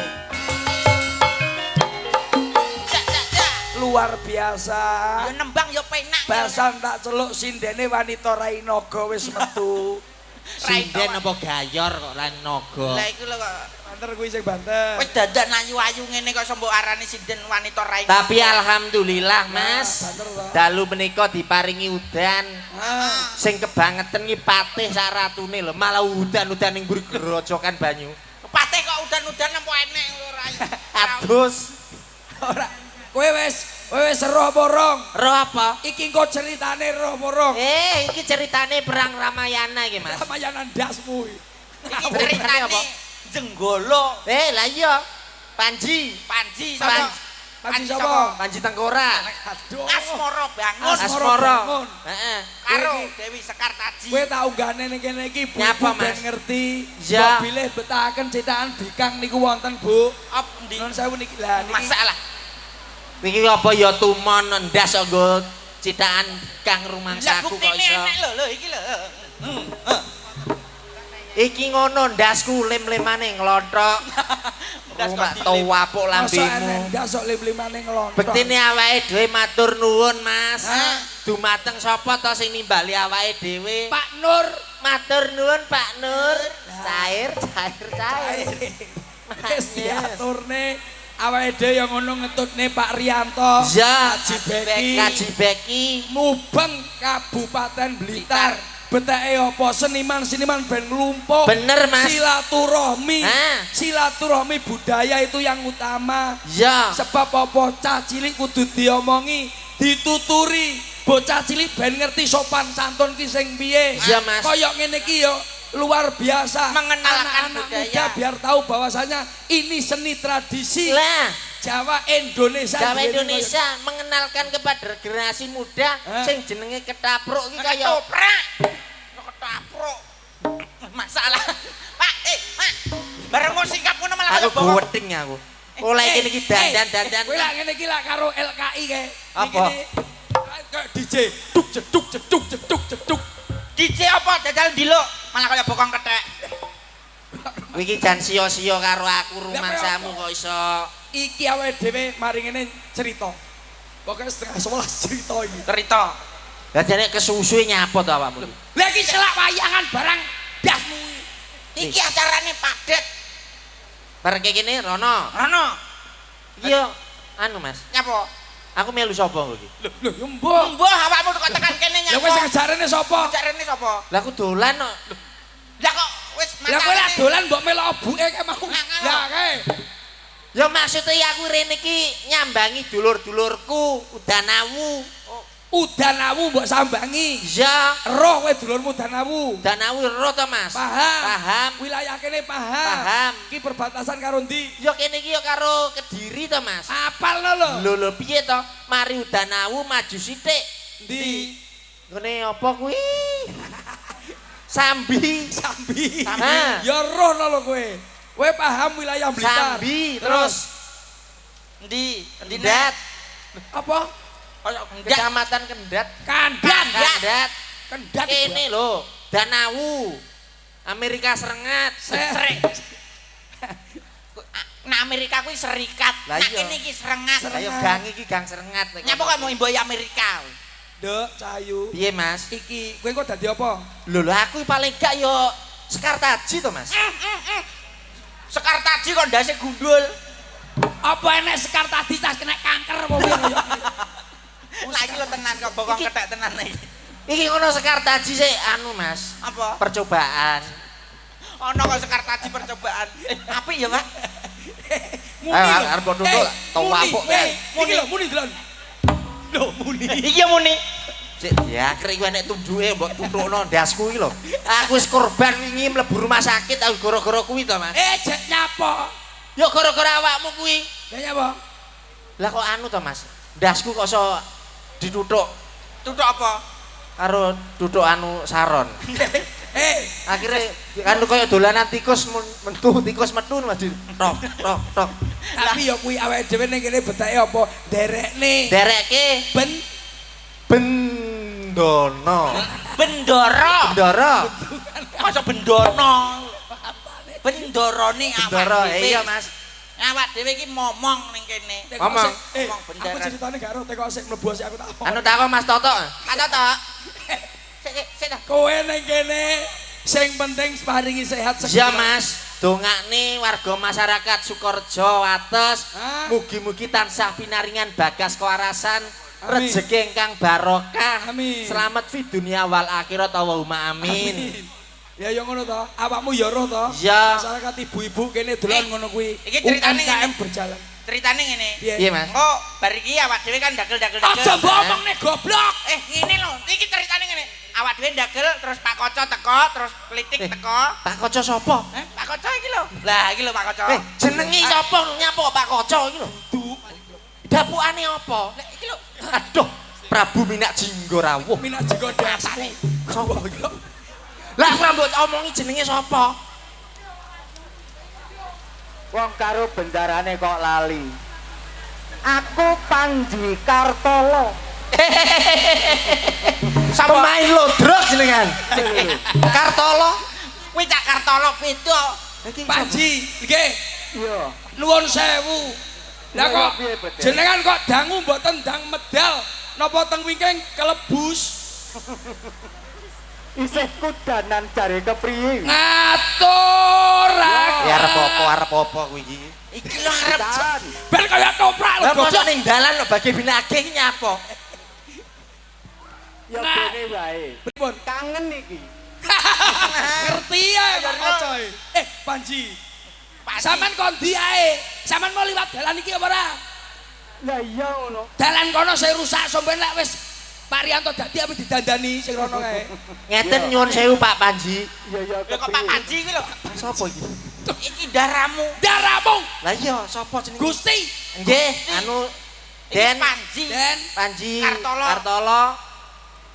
Cak cak cak. Luar biasa. Ya nembang ya penak. Basan tak celuk sindene wanita rai naga wis metu. Sinden apa gayor kok lan naga. Lah iku lho kok. Banter kuwi sing banter. Wis dandan ayu-ayu ngene kok mbok arani sinden wanita rai. Tapi alhamdulillah Mas, Banter to. Dalu menika diparingi udan. Ah, Sing kebangeten ki patih sak ratune lho, malah udan-udan ning mburi grojokan banyu. Patih kok udan-udan apa enek ora. Adus. Ora. Kowe wis roh apa rong? Roh apa? Iki engko ceritane roh apa rong? Eh, iki ceritane perang Ramayana iki, Mas. Ramayana ndasmu iki. Iki ceritane apa? Jenggolo Eh, lah iya. Panji. Panji Pan- sapa? Panji sapa? Panji Tengkorak. Aduh. Asmara Bangun Asmara Asmara. Bangun. Heeh. karo Kowe iki- Dewi Sekartaji. Kowe tak unggahne ning kene iki Bu Nyapa, ben Mas? ngerti. Ya. Mbok bilih betahaken cetakan bikang niku wonten, Bu. Op ndi? Nun sewu niki lah niki. Masalah. Niki apa ya tumon ndas kok nggo cithakan kang Lah rumangsaku kok buktine iso. enek lho lho iki lho. Iki ngono ndasku lem-lemane nglonthok. Ndas kok Rumah dilem. tawapuk Masa lambemu. enek ndas kok lim-limane ngelontok. Bektine awake dhewe matur nuwun, Mas. Hah? Dumateng sapa to sing nimbali awake dhewe? Pak Nur. Matur nuwun Pak Nur. Cair, cair, cair. Wis diaturne awake dhewe yang ngono ngetutne Pak Rianto. Ya, Kaji Beki. Kaji Beki. Mubeng Kabupaten Blitar. Beteke apa seniman-seniman ben nglumpuk. Bener, Mas. Silaturahmi. Hah. Silaturahmi budaya itu yang utama. Iya. Sebab apa cah cilik kudu diomongi, dituturi. Bocah cilik ben ngerti sopan santun ki sing piye. Iya, Mas. Kaya ngene iki yo luar biasa. Mengenalkan anak-anak budaya. muda biar tahu bahwasanya ini seni tradisi Lah, Jawa Indonesia. Jawa duweni Indonesia mengenalkan kepada generasi muda Hah? sing jenenge ketapruk iki kaya Ketoprak. Ketapruk. Masalah. Pak, Pak. Bareng mau sikap ngono malah aku kaya bongkok. goweding aku. Oleh kene iki dandan-dandan. Kowe lak ngene iki lak karo LKI kae. Apa? Kayak DJ duk jeduk jeduk jeduk jeduk. DJ apa jajal ndiluk malah kaya bokong kethek. Kowe iki jan sia-sia karo aku Lah, rumangsamu kok iso. Iki awake dhewe mari ngene cerita. Pokoke 10.30 cerita iki. Cerita. Lah jane kesusu nyapa to awakmu? Lah iki selak wayangan barang dasmu. Iki acarane padet. Bareng kayak gini Rono. Rono, Iya, anu Mas. nyapa? Aku melu sapa kok iki? Lho lho ya mbok. Mbah awakmu kok tekan kene Lah nyapa? kowe sing ajarane sapa? Ajarane sapa? Lah aku dolan kok. Lah kok wis Lah kowe lak dolan mbok melok obuke kae mau. Lah, ngono. Lah kae. Ya maksudnya aku rene iki nyambangi dulur-dulurku Udanawu. Udanawu mbok sambangi. Iya, Roh kowe dulurmu Udanawu. Udanawu ero to Mas? Paham. Paham. Wilayah kene paham. Paham. Iki perbatasan karo ndi? Ya kene iki ya karo Kediri to Mas. Apal no lho. Lho lho piye to? Mari Udanawu maju sithik. Ndi? Ngene apa kuwi? Sambi. Sambi. Hah. Ya roh no lho kowe. Kowe paham wilayah Blitar. Sambi terus Endi? Endi Kendat, Apa? Kaya Kendat. Kecamatan Kendat. Kandat. Kendat. Kendat. Kene lho, Danawu. Amerika Serengat. Srek. Nah Amerika kuwi serikat. Lah Nah iya. kene iki Srengat. Ayo gang iki gang Serengat. Nyapa kok mau imbohi Amerika? Nduk, Cahayu. Piye, Mas? Iki kowe kok dadi apa? Lho lho aku paling gak yo Sekartaji to, Mas. Sekartaji kok ndase gundul. Apa enek Sekar tadi tas kena kanker apa piye kaya? Lah iki lho tenan kok bokong Iki- kethek tenan iki. Iki ngono Sekartaji sik anu, Mas. Apa? Percobaan. Ono kok Sekartaji percobaan. Apik ya, Pak? Muni Ayo, lho. arep padha nduk, tau Muni, wapuk, Iki lho muni delon. Lho muni. Iki ya muni. Sik diakrek iku enek tunduke mbok tuthukno ndasku iki lho. Aku wis korban wingi mlebu rumah sakit aku gara-gara kuwi to, Mas. Jek nyapa? Ya gara-gara awakmu kuwi. Lah nyapa? Lah kok anu to, Mas? Ndasku kok iso dituthuk Tutuk apa? karo tuthuk anu saron. Akhirnya anu kaya dolanan tikus metu tikus metu Mas. Tok tok tok. Tapi ya kuwi awake dhewe ning kene beteke apa? Derekne. Derekke Ben Bendono. Bendoro. Bendoro. Masa bendono. Bendorone awak Bendoro. dhewe. Iya, Mas. Awak dhewe iki momong ning kene. Teko Ngomong. sik. Ngomong Aku bendaran. ceritane gak ero teko sik mlebu sik aku tak. Anu takon Mas Toto. Pak Toto. Sik sik sik ta. Kowe ning kene sing penting paringi sehat Iya, Mas. Dongakne warga masyarakat Sukorejo Wates Hah? mugi-mugi tansah pinaringan bagas kewarasan, Amin. rejeki ingkang barokah, Amin. selamat fi dunia wal akhirat Allahumma amin. Ya ya ngono to, awakmu ya roh to. Iya. Masyarakat ibu-ibu kene dolan ngono kuwi. Iki ceritane UMKM ngene. berjalan. Ceritane ngene. Piye? Piye, Mas? Engko bar iki awak dhewe kan dagel-dagel dagel. Aja mbok omongne goblok. Ngene lho, iki ceritane ngene. Awak dhewe ndagel terus Pak Koco teko, terus Klitik teko. Pak Koco sapa? Pak Koco iki lho. Lah, iki lho Pak Koco. Jenenge sapa nyapa kok Pak Koco iki lho? Dapukane apa? Lah iki lho. Aduh, Prabu Minak Jinggo rawuh. Minak jinggo dasmu. Sapa iki? Lah aku ora mbok omongi jenenge sapa? Wong karo bendarane kok lali. Aku Panji Kartolo. Pemain lodrok jenengan. Kartolo. Kuwi Cak Kartolo beda. Panji, nggih. Iya. Nuwun sewu. Lah Iya, kok piye, Bedel? jenengan kok dangu mboten ndang medal napa teng wingking kelebus? Isih kudanan jare kepriye? Ngatur Ya arep apa arep apa kuwi iki? Iki lho arep Dan Ben kaya toprak lho Lah mosok goblok. ning dalan kok bagi binage iki nyapa? Ya bene wae. Pripun? Kangen iki. Ngerti ya Pak Kocoy. Panji. Sampeyan kondi ae. Sampeyan mau liwat dalan iki apa ora? Lah iya ngono. Dalan kono sing rusak sampeyan lek wis Pak Rianto dadi apa didandani sing rono kae. Ngeten nyuwun sewu Pak Panji. Iya iya. Lho kok Pak Panji kuwi lho. Sapa iki? Iki daramu. Daramu. Lah iya, sapa jenenge? Gusti. Nggih, anu Den Panji. Den Panji Kartolo. Kartolo.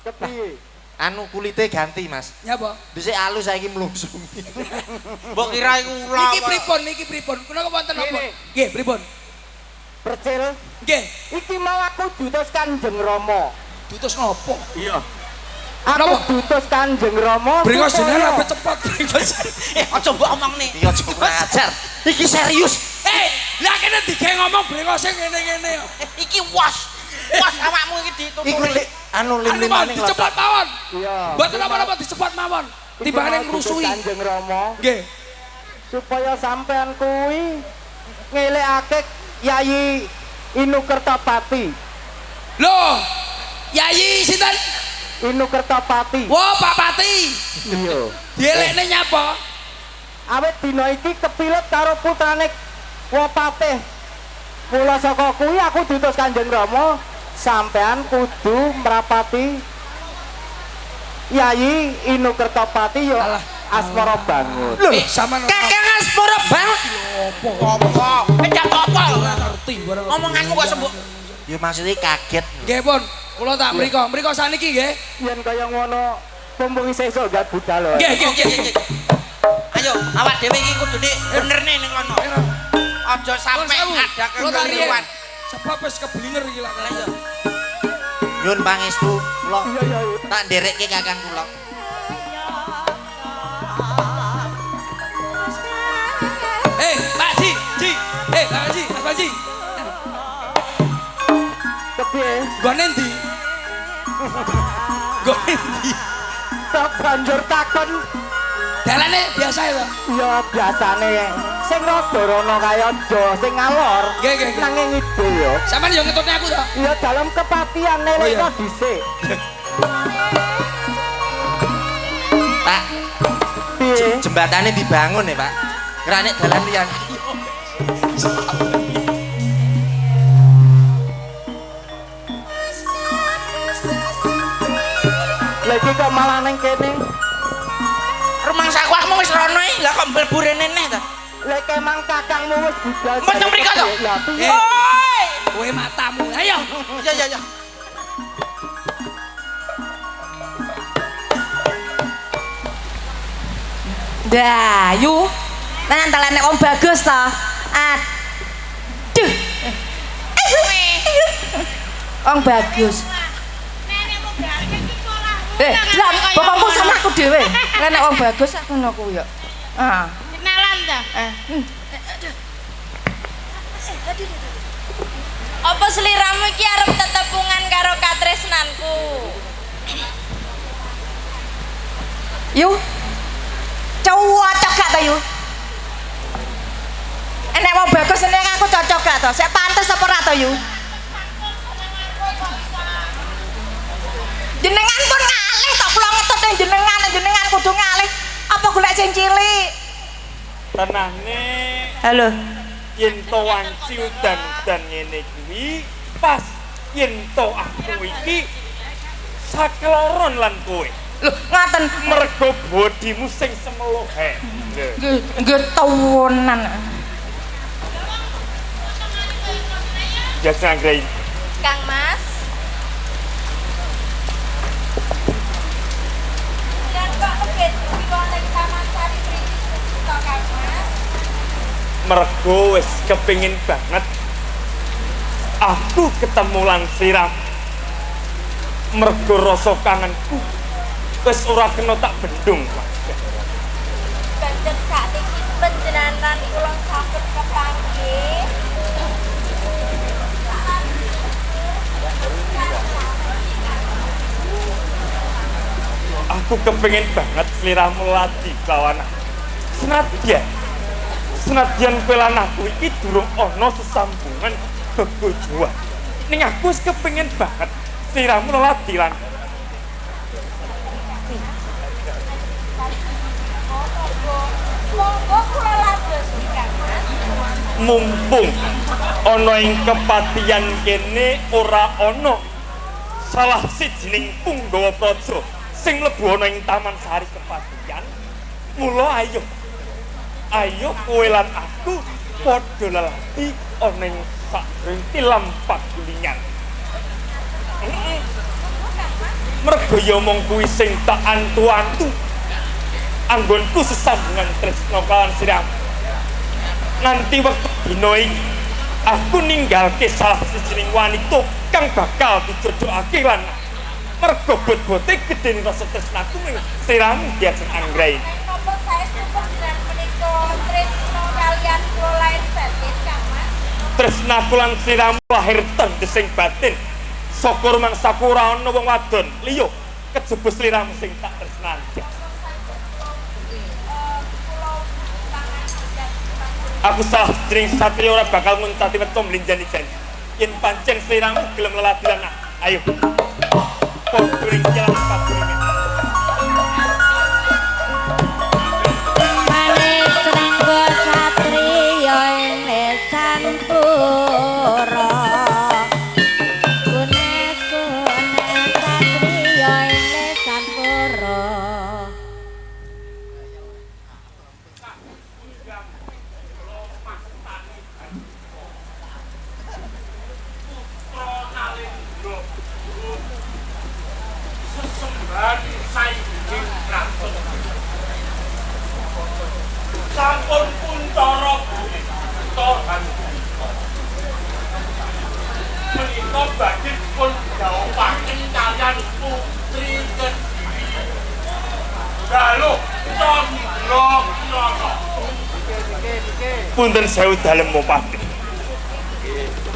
Kepiye? Anu kulite ganti, Mas. Nyapa? Dhisik alus saiki mlungsung. Mbok kira iku ula. Niki pripun? Niki pripun? Kula wonten napa? Nggih, pripun? Percil. Nggih. Iki mau aku diutus Kanjeng Rama. Diutus napa? Iya. Aku diutus Kanjeng Rama. Bringos jenengan apa cepot bringos. Aja mbok omongne. Iya aja kurang ajar. Iki serius. Lah kene digawe ngomong bringose ngene-ngene. Iki was. Was awakmu iki ditutupi. Iku anu lim-limane dicepot mawon. Iya. Mboten napa-napa dicepot mawon. Timbangane ngrusui. Kanjeng Rama. Nggih. Supaya sampean kuwi ngelekake Yayi Inu Kertapati. Loh, Yayi sinten? Inu Kertapati. Wah, Pak Pati. Iya. Dielekne nyapa? Awit dina iki kepilet karo putrane Wapatih. Mula saka kuwi aku diutus Kanjeng Rama, sampean kudu mrapati Yayi Inu Kertapati ya Asmara Bangun. Lho, sampean Kakang Asmara Bangun. Opo? Opo? Ndak apa-apa. Ora ngerti barang. Omonganmu kok sembuk. Ya maksudnya kaget. Nggih, Pun. Kula tak mriko. Mriko saniki nggih. Yen kaya ngono mumpung isih iso gak budal lho. Nggih, nggih, nggih. Ayo, awak dhewe iki kudune benerne ning kono. Aja sampe ada kekeliruan. Sebab wis keblinger iki lak. Ayo. Nyun pangestu kula. Iya iya. Tak nderekke kakang kula. Pak Ji, Ji. Pak Ji, Mas Panji. Kepiye? Nggone ndi? Nggone ndi? Tak banjur takon. Dalane biasa ya, Pak? Ya biasane sing rada rono kaya aja sing ngalor. Nggih, nggih. Nanging ide ya. Sampeyan yo ngetutne aku to? Iya dalam kepatian nelekno dhisik. Pak. Piye? Jembatane dibangun ya, Pak. Ngranek dalan liyan. Lha iki kok malah ning kene. Rumangsaku aku wis rono iki, lah kok mlebu rene neh ta? Lha kemang kakangmu wis budal. Mboten mriko to? Lah piye? Oi! Kowe matamu. Ayo. Ya ya ya. Dayu. Tenan ta nek wong bagus to. Aduh. Wong bagus. Lah bapakku sama aku dhewe. Lah nek wong bagus aku ngono kuwi ya. Ah. Kenalan ta? Apa seliramu iki arep tetepungan karo katresnanku? Yu. Cocok gak to, Yu? Nek wong bagus nek aku cocok gak to? Sik pantes apa ora to, Yu? Jenengan pun ngalih tok kula ngetut jenengan, jenengan kudu ngalih. Apa golek sing cilik? Tenane. Halo. Yen to wanci udan-udan ngene kuwi pas yen to aku iki sakeloron lan kowe. Lho, ngoten. Mergo bodimu sing semelohe. Nggih, nggih tawonan. Jasa Anggreni. Kang Mas. Lan kok lebet kuwi wonten Taman Sari mriki to Kang Mas? Mergo wis kepingin banget aku ketemu lan siram. Mergo rasa kangenku wis ora kena tak bendung. Pancen sakniki panjenengan kula saged kepanggih. Aku kepingin banget sliramu ladi lawan aku. Senadyan kowe lan aku iki durung ana sesambungan bebojoan. Ning aku wis kepingin banget sliramu ladi lan. Monggo kula ladosi Kang Mas. Mumpung ana ing kepatihan kene ora ana salah sijining punggawa praja sing mlebu ana ing Taman Sari Kepatihan, mula ayo ayo kowe lan aku padha leladi ana ing sakjroning tilam pagulingan. Mergo ya mung kuwi sing tak antu-antu anggonku sesambungan tresna kawan siramu. Nganti wektu dina iki aku ninggalke salah sijining wanita kang bakal dijodhokake lan mergo bot-bote gedene rasa tresnaku ning sliramu Diajeng Anggraini. Napa saestu panjenengan menika tresna kalian kula lain batin Kang Mas? Tresnaku lan sliramu lahir tendhesing batin. Saka rumangsaku ora ana wong wadon liya kejaba sliramu sing tak tresnani. Aku salah jring satriya ora bakal nguncati weto mlinjani janji. Yen pancen sliramu gelem leladi lan ayo. Padha ring jalan pagulingan. Manik srangga satriya ing lesan pura. Kunes kunes satriya ing lesan pura. Sampun kuncara buta handika. Menika badhe dipun dhawuhaken kaliyan putri Kediri. Galuh Candra Kirana. Punten sewu dalem Mopati.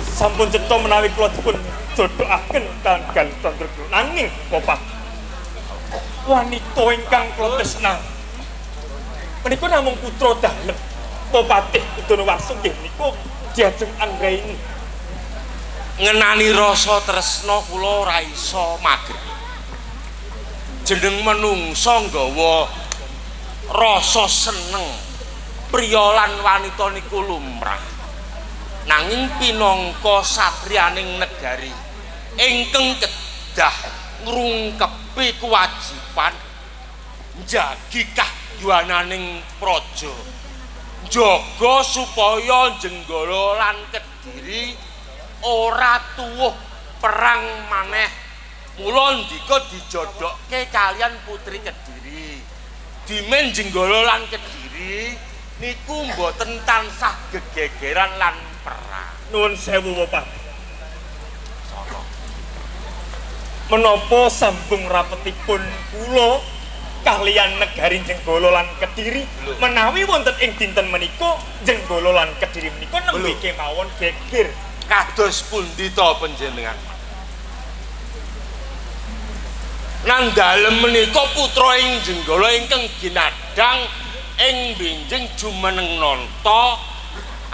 Sampun cetha menawi kula dipun jodhokaken kaliyan Galuh Candra Kirana. Nanging Mopati, wanita ingkang kula tresnani menika namung putra dalem Mopati Udonowarsa nggih menika Diajeng Anggraini. Ngenani rasa tresna kula ora iso mager. Jeneng menungsa nggawa rasa seneng. Priya lan wanita niku lumrah. Nanging pinangka satriyaning negari ingkang kedah ngrungkepi kewajiban njagi kahyananing praja. Njaga supaya Jenggala lan Kediri ora tuwuh perang maneh. Mula ndika dijodhokke kaliyan putri Kediri. Dimen Jenggala lan Kediri niku mboten tansah gegegeran lan perang. Nuwun sewu Mopati. Menapa sambung rapetipun kula kaliyan negari Jenggala lan Kediri menawi wonten ing dinten menika Jenggala lan Kediri menika nembe kemawon geger. Kados pundi to panjenengan? Nang dalem menika putra ing Jenggala ingkang ginadang ing benjing jumeneng nanta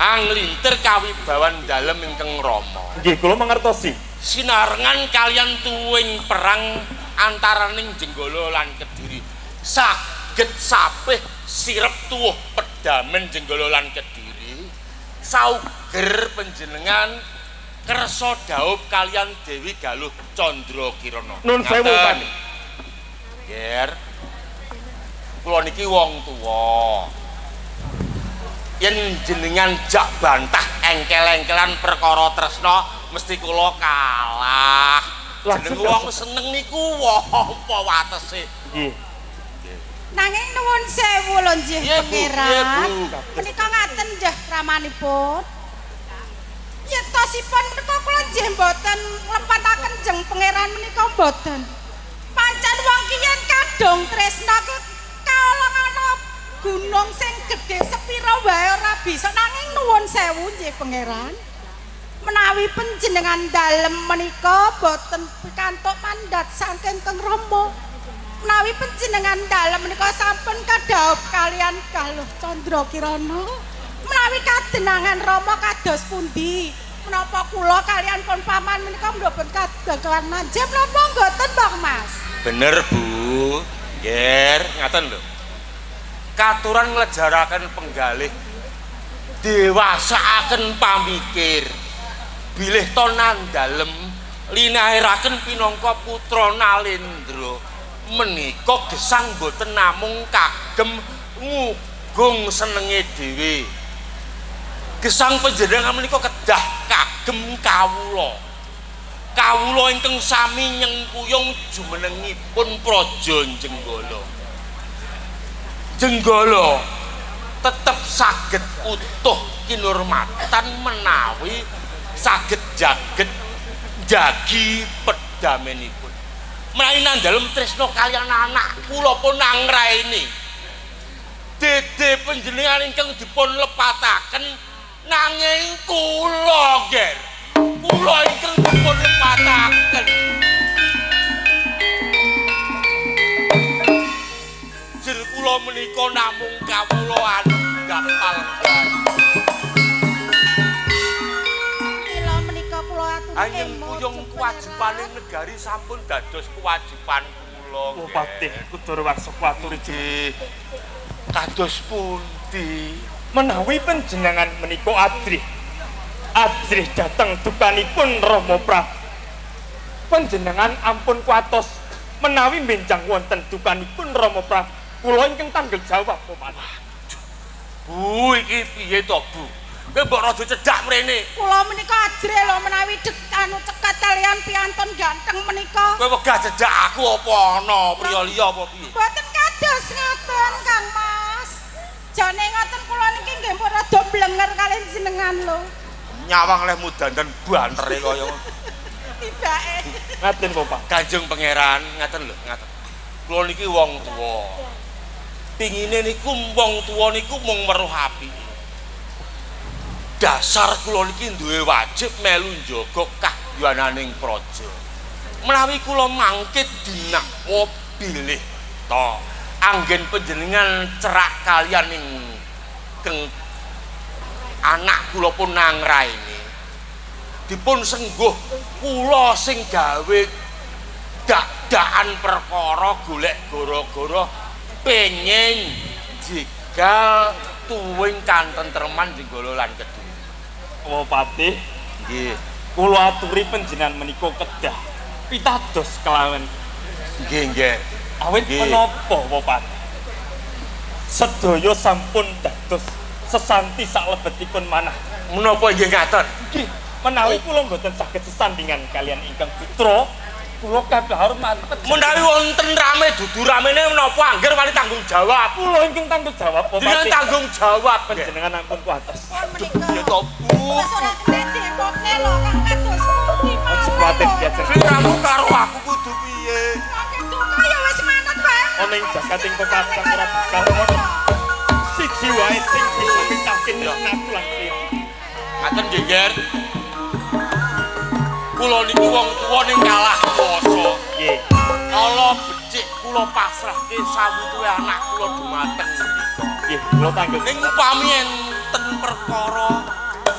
anglintir kawibawan dalem ingkang rama. Nggih, kula mangertosi. Sinarengan kaliyan tuwing perang antaraning Jenggala lan Kediri. Saged sapih sirep tuwuh pedamen Jenggala lan Kediri. Sauger panjenengan kersa dhaup kaliyan Dewi Galuh Candra Kirana. Nun sewu, Pak. Ger. Kula niki wong tuwa. Yen jenengan jak bantah engkel-engkelan perkara tresna mesti kula kalah. Jeneng wong seneng niku apa watese? Nggih. Nanging nuwun sewu lho nggih pangeran. Menika ngaten nggih ramanipun. Yektosipun menika kula nggih mboten nglepataken jeng pangeran menika mboten. Pancen wong ki yen kadung tresna ki kaolong ana gunung sing gedhe sepira wae ora bisa. Nanging nuwun sewu nggih pangeran. Menawi panjenengan dalem menika boten pikantuk mandat saking Kang Rama. Menawi panjenengan dalem menika sampun kadhaup kalian Galuh Candra Kirana. Menawi kadenangan Rama kados pundi? Menapa kula kalian pun paman menika mboten kadangan manjing menapa mboten, Bang Mas? Bener, Bu. Nger, ngaten lho. Katuran nglejaraken penggalih, dewasaaken pamikir. Bilih to nandalem linahiraken pinangka putra Nalendra. Menika gesang boten namung kagem ngugung senenge dhewe. Gesang panjenengan menika kedah kagem kawula. Kawula ingkang sami nyengkuyung jumenengipun Praja Jenggala. Jenggala tetep saged utuh kinurmatan menawi saged jaget jagi pedamenipun. Menawi nandalem tresna kaliyan anak kula pun angraeni. Dede panjenengan ingkang dipun lepataken nanging kula, Ger. Kula ingkang dipun lepataken. Jir kula menika namung kawula anggap palenggan. Mila menika kula aturi Anyeng kuyung kewajibaning negari sampun dados kewajiban kula. Oh, Patih Kudarawarsa kuaturi Nggih. Kados pundi? Menawi panjenengan menika adrih. Adrih dhateng dukanipun Rama Prabu. Panjenengan ampun kuatos menawi benjang wonten dukanipun Rama Prabu. Kula ingkang tanggung jawab, Patih. Bu, iki piye to, Bu? Kowe mbok rada cedhak mrene. Kula menika ajrih lho menawi anu cekat kalian piantun ganteng menika. Kowe wegah cedhak aku apa ana priya liya apa piye? Mboten kados ngoten, Kang Mas. Jane ngoten kula niki nggih pun rada blenger kalian jenengan lho. Nyawang lehmu dandan bantere kaya ngono. Tibake. Ngaten, Bapak. Kanjeng Pangeran, ngaten lho, ngaten. Kula niki wong tuwa. Pingine niku wong tuwa niku mung weruh apike. Dasar kula niki duwe wajib melu njaga kahyananing praja. Menawi kula mangkit dinakwa bilih to anggen panjenengan cerak kaliyan ingkang anak kula pun nangraene. Dipun sengguh kula sing gawe dak-dakan perkara golek gara-gara pengin jegal tuwing kantentreman Jenggala lan Kediri. Oh, Patih, Nggih. kula aturi panjenengan menika kedah pitados kelawan Nggih, nggih. awit menapa, Patih? Sedaya sampun dados sesanti saklebetipun manah. Menapa nggih ngaten? Nggih, menawi kula mboten saged sesandingan kalian ingkang putra, kula kabeh hormat. Menawi wonten rame dudu ramene menapa angger wani tanggung jawab. Kula ingkang tanggung jawab, Jenengan Patih. tanggung jawab nggih. Panjenengan ampun kuatos. Pun menika. Ya to, Bu. Wis ora kena dipotne lho Kang kados pundi Aja kuwatir diajeng. Sliramu karo aku kudu piye? Duka ya wis manut wae. Ana ing jagating pepadang ora bakal ono siji wae sing bisa misahke tresnaku lan sliramu. Ngaten nggih, Ger. Kula niku wong tuwa ning kalah kuwasa. Nggih. Ala becik kula pasrahke sawutuhe anak kula dumateng ndika. Nggih, kula tanggung. Ning upami enten perkara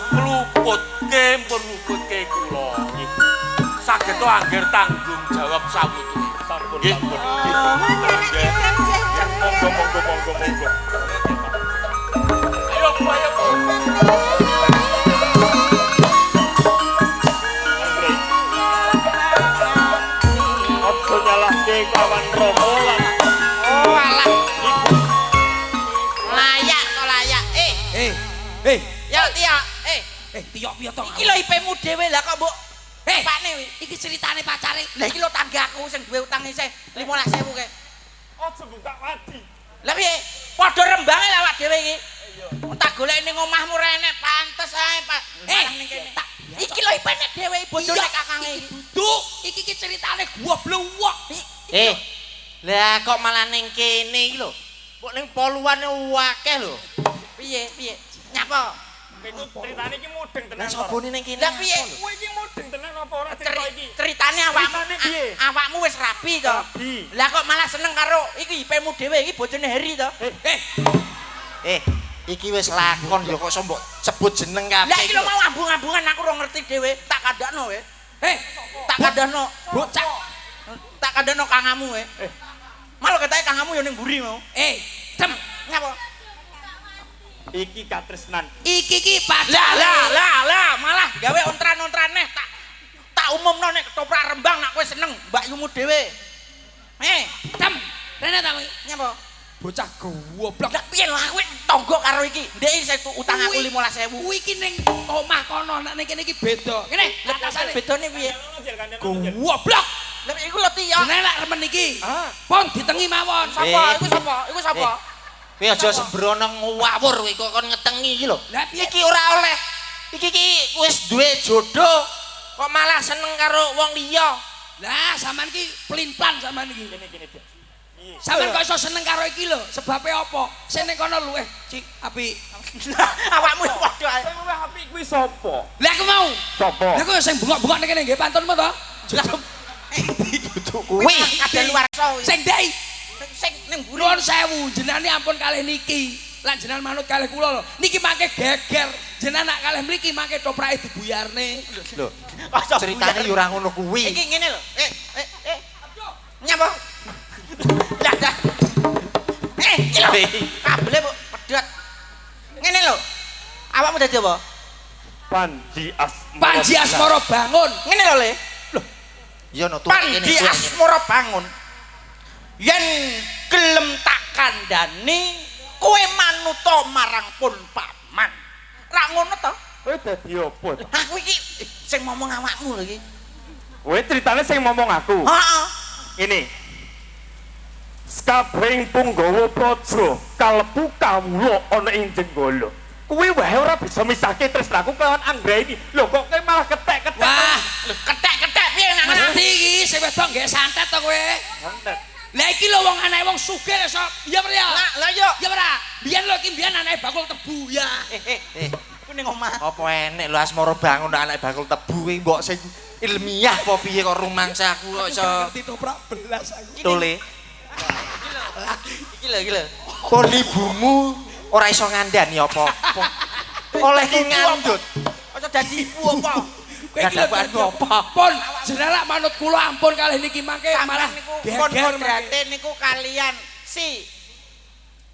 mluputke pun luputke kula. Nggih. Saged to angger tanggung jawab sawutuhe. Sampun, Nggih. sampun. Nggih. Monggo, monggo, monggo, monggo. Ayo, Bu, ayo, Bu. Andre. Aja nyalahke kawan Rama lan Oh alah, ibu. layak to layak. Eh, Ya Tio, Tio piye to? iki lho IP-mu dhewe lah kok mbok pakne wi. Iki ceritane pacare. Lah iki lho tanggaku sing duwe utang isih 15.000 kae. Aja buka wadi. Lah piye? Padha rembange lah awak dhewe iki. Tak golek ning omahmu ra enek pantes ae, Pak. Malah ning kene. Iki lho IP-ne dhewe bojone kakange iki. Duduk, iki ki ceritane gua blewok. Lah kok malah ning kene iki lho. Mbok ning poluane akeh lho. Piye piye? Nyapa? Iku ceritane iki mudeng tenan. Lah sobone ning kene. Lah piye? Kowe iki mudeng tenan apa ora cerita iki? Ceritane awakmu Ceritane piye? awakmu wis rabi to. Rabi. Lah kok malah seneng karo iki IP-mu dhewe iki bojone Heri to. Iki wis lakon ya kok iso mbok sebut jeneng kabeh. Lah iki lho mau ambung-ambungan aku ora ngerti dhewe, tak kandakno we. Tak kandakno Bocah. Tak kandakno kangamu we. Malah ketoke kangamu ya ning mburi mau. Dem. Ngapa? Iki katresnan. Iki ki pacar. Lah lah lah lah, malah gawe ontran-ontran neh tak tak umumno nek ketoprak Rembang nak kowe seneng mbakyumu dhewe. Eh, Tem, rene ta kowe. Nyapa? Bocah goblok. Lah piye lho aku tangga karo iki. Ndek iki saya utang aku 15.000. Kuwi iki ning omah kono, nek ning kene iki beda. Kene, atasane. Bedane piye? Goblok. Lah iku lho Tio. Jenenge lak remen iki. Pun ditengi mawon. Sapa? Iku sapa? Iku sapa? Kowe aja sembrono ngawur kowe kok kon ngetengi iki lho. Lah piye? Iki ora oleh. Iki ki wis duwe jodoh kok malah seneng karo wong liya. Lah sampean ki plin-plan sampean iki. Kene kene. Sampeyan kok iso seneng karo iki lho, sebabe apa? Sing ning kono luweh cik apik. Awakmu ya padha ae. Sing luwih apik kuwi sapa? Lah aku mau. Sapa? Lah aku sing bengok-bengok ning kene nggih pantun apa to? Duduk kuwi. Ada luar kuwi. Sing ndek Sing ning mburi. nuwun sewu jenengan ampun kalih niki. Lan jenengan manut kalih kula lho. Niki mangke geger. Jenengan nak kalih mriki mangke toprake dibuyarne. Lho, ceritane yo ora ngono kuwi. Iki ngene lho. Eh eh eh. Nyapa? Lah dah. Eh, iki lho. Kabele Bu pedhot. Ngene lho. Awakmu dadi apa? Panji Asmara. Panji Asmara bangun. Ngene lho, Le. Iya no tuwek kene. Panji Asmara bangun. Yen gelem tak kandhani, kowe manuta marang pun paman. Ra ngono to? Kowe dadi apa to? Aku iki sing ngomong awakmu lho iki. Kowe ceritane sing ngomong aku. Heeh. Ini. Sakabehing punggawa praja kalebu kawula ana ing Jenggala. Kuwi wae ora bisa misahke tresnaku kelawan Anggraini. Lho kok kowe malah ketek-ketek. Wah, Lho ketek-ketek piye nang mesti iki sing wedok nggih santet to kowe. Santet. Lah iki lho wong anake wong sugih lho sok. Iya ora ya? Lah lah yo. Iya ora? Biyen lho iki biyen anake bakul tebu ya. Eh eh eh. Ku ning omah. Apa enek lho Asmara bangun anake bakul tebu kuwi mbok sing ilmiah apa piye kok rumangsa aku kok iso Ngerti toprak belas aku. tole. Iki lho iki lho. Pun ibumu ora iso ngandani apa-apa. Oleh ku ngandut. Aja dadi ibu apa? Kowe iki lho Gak ada apa. Pun jenengan lak manut kula ampun kalih niki mangke malah Sampeyan niku pun geger mangke. kodrate niku kalian si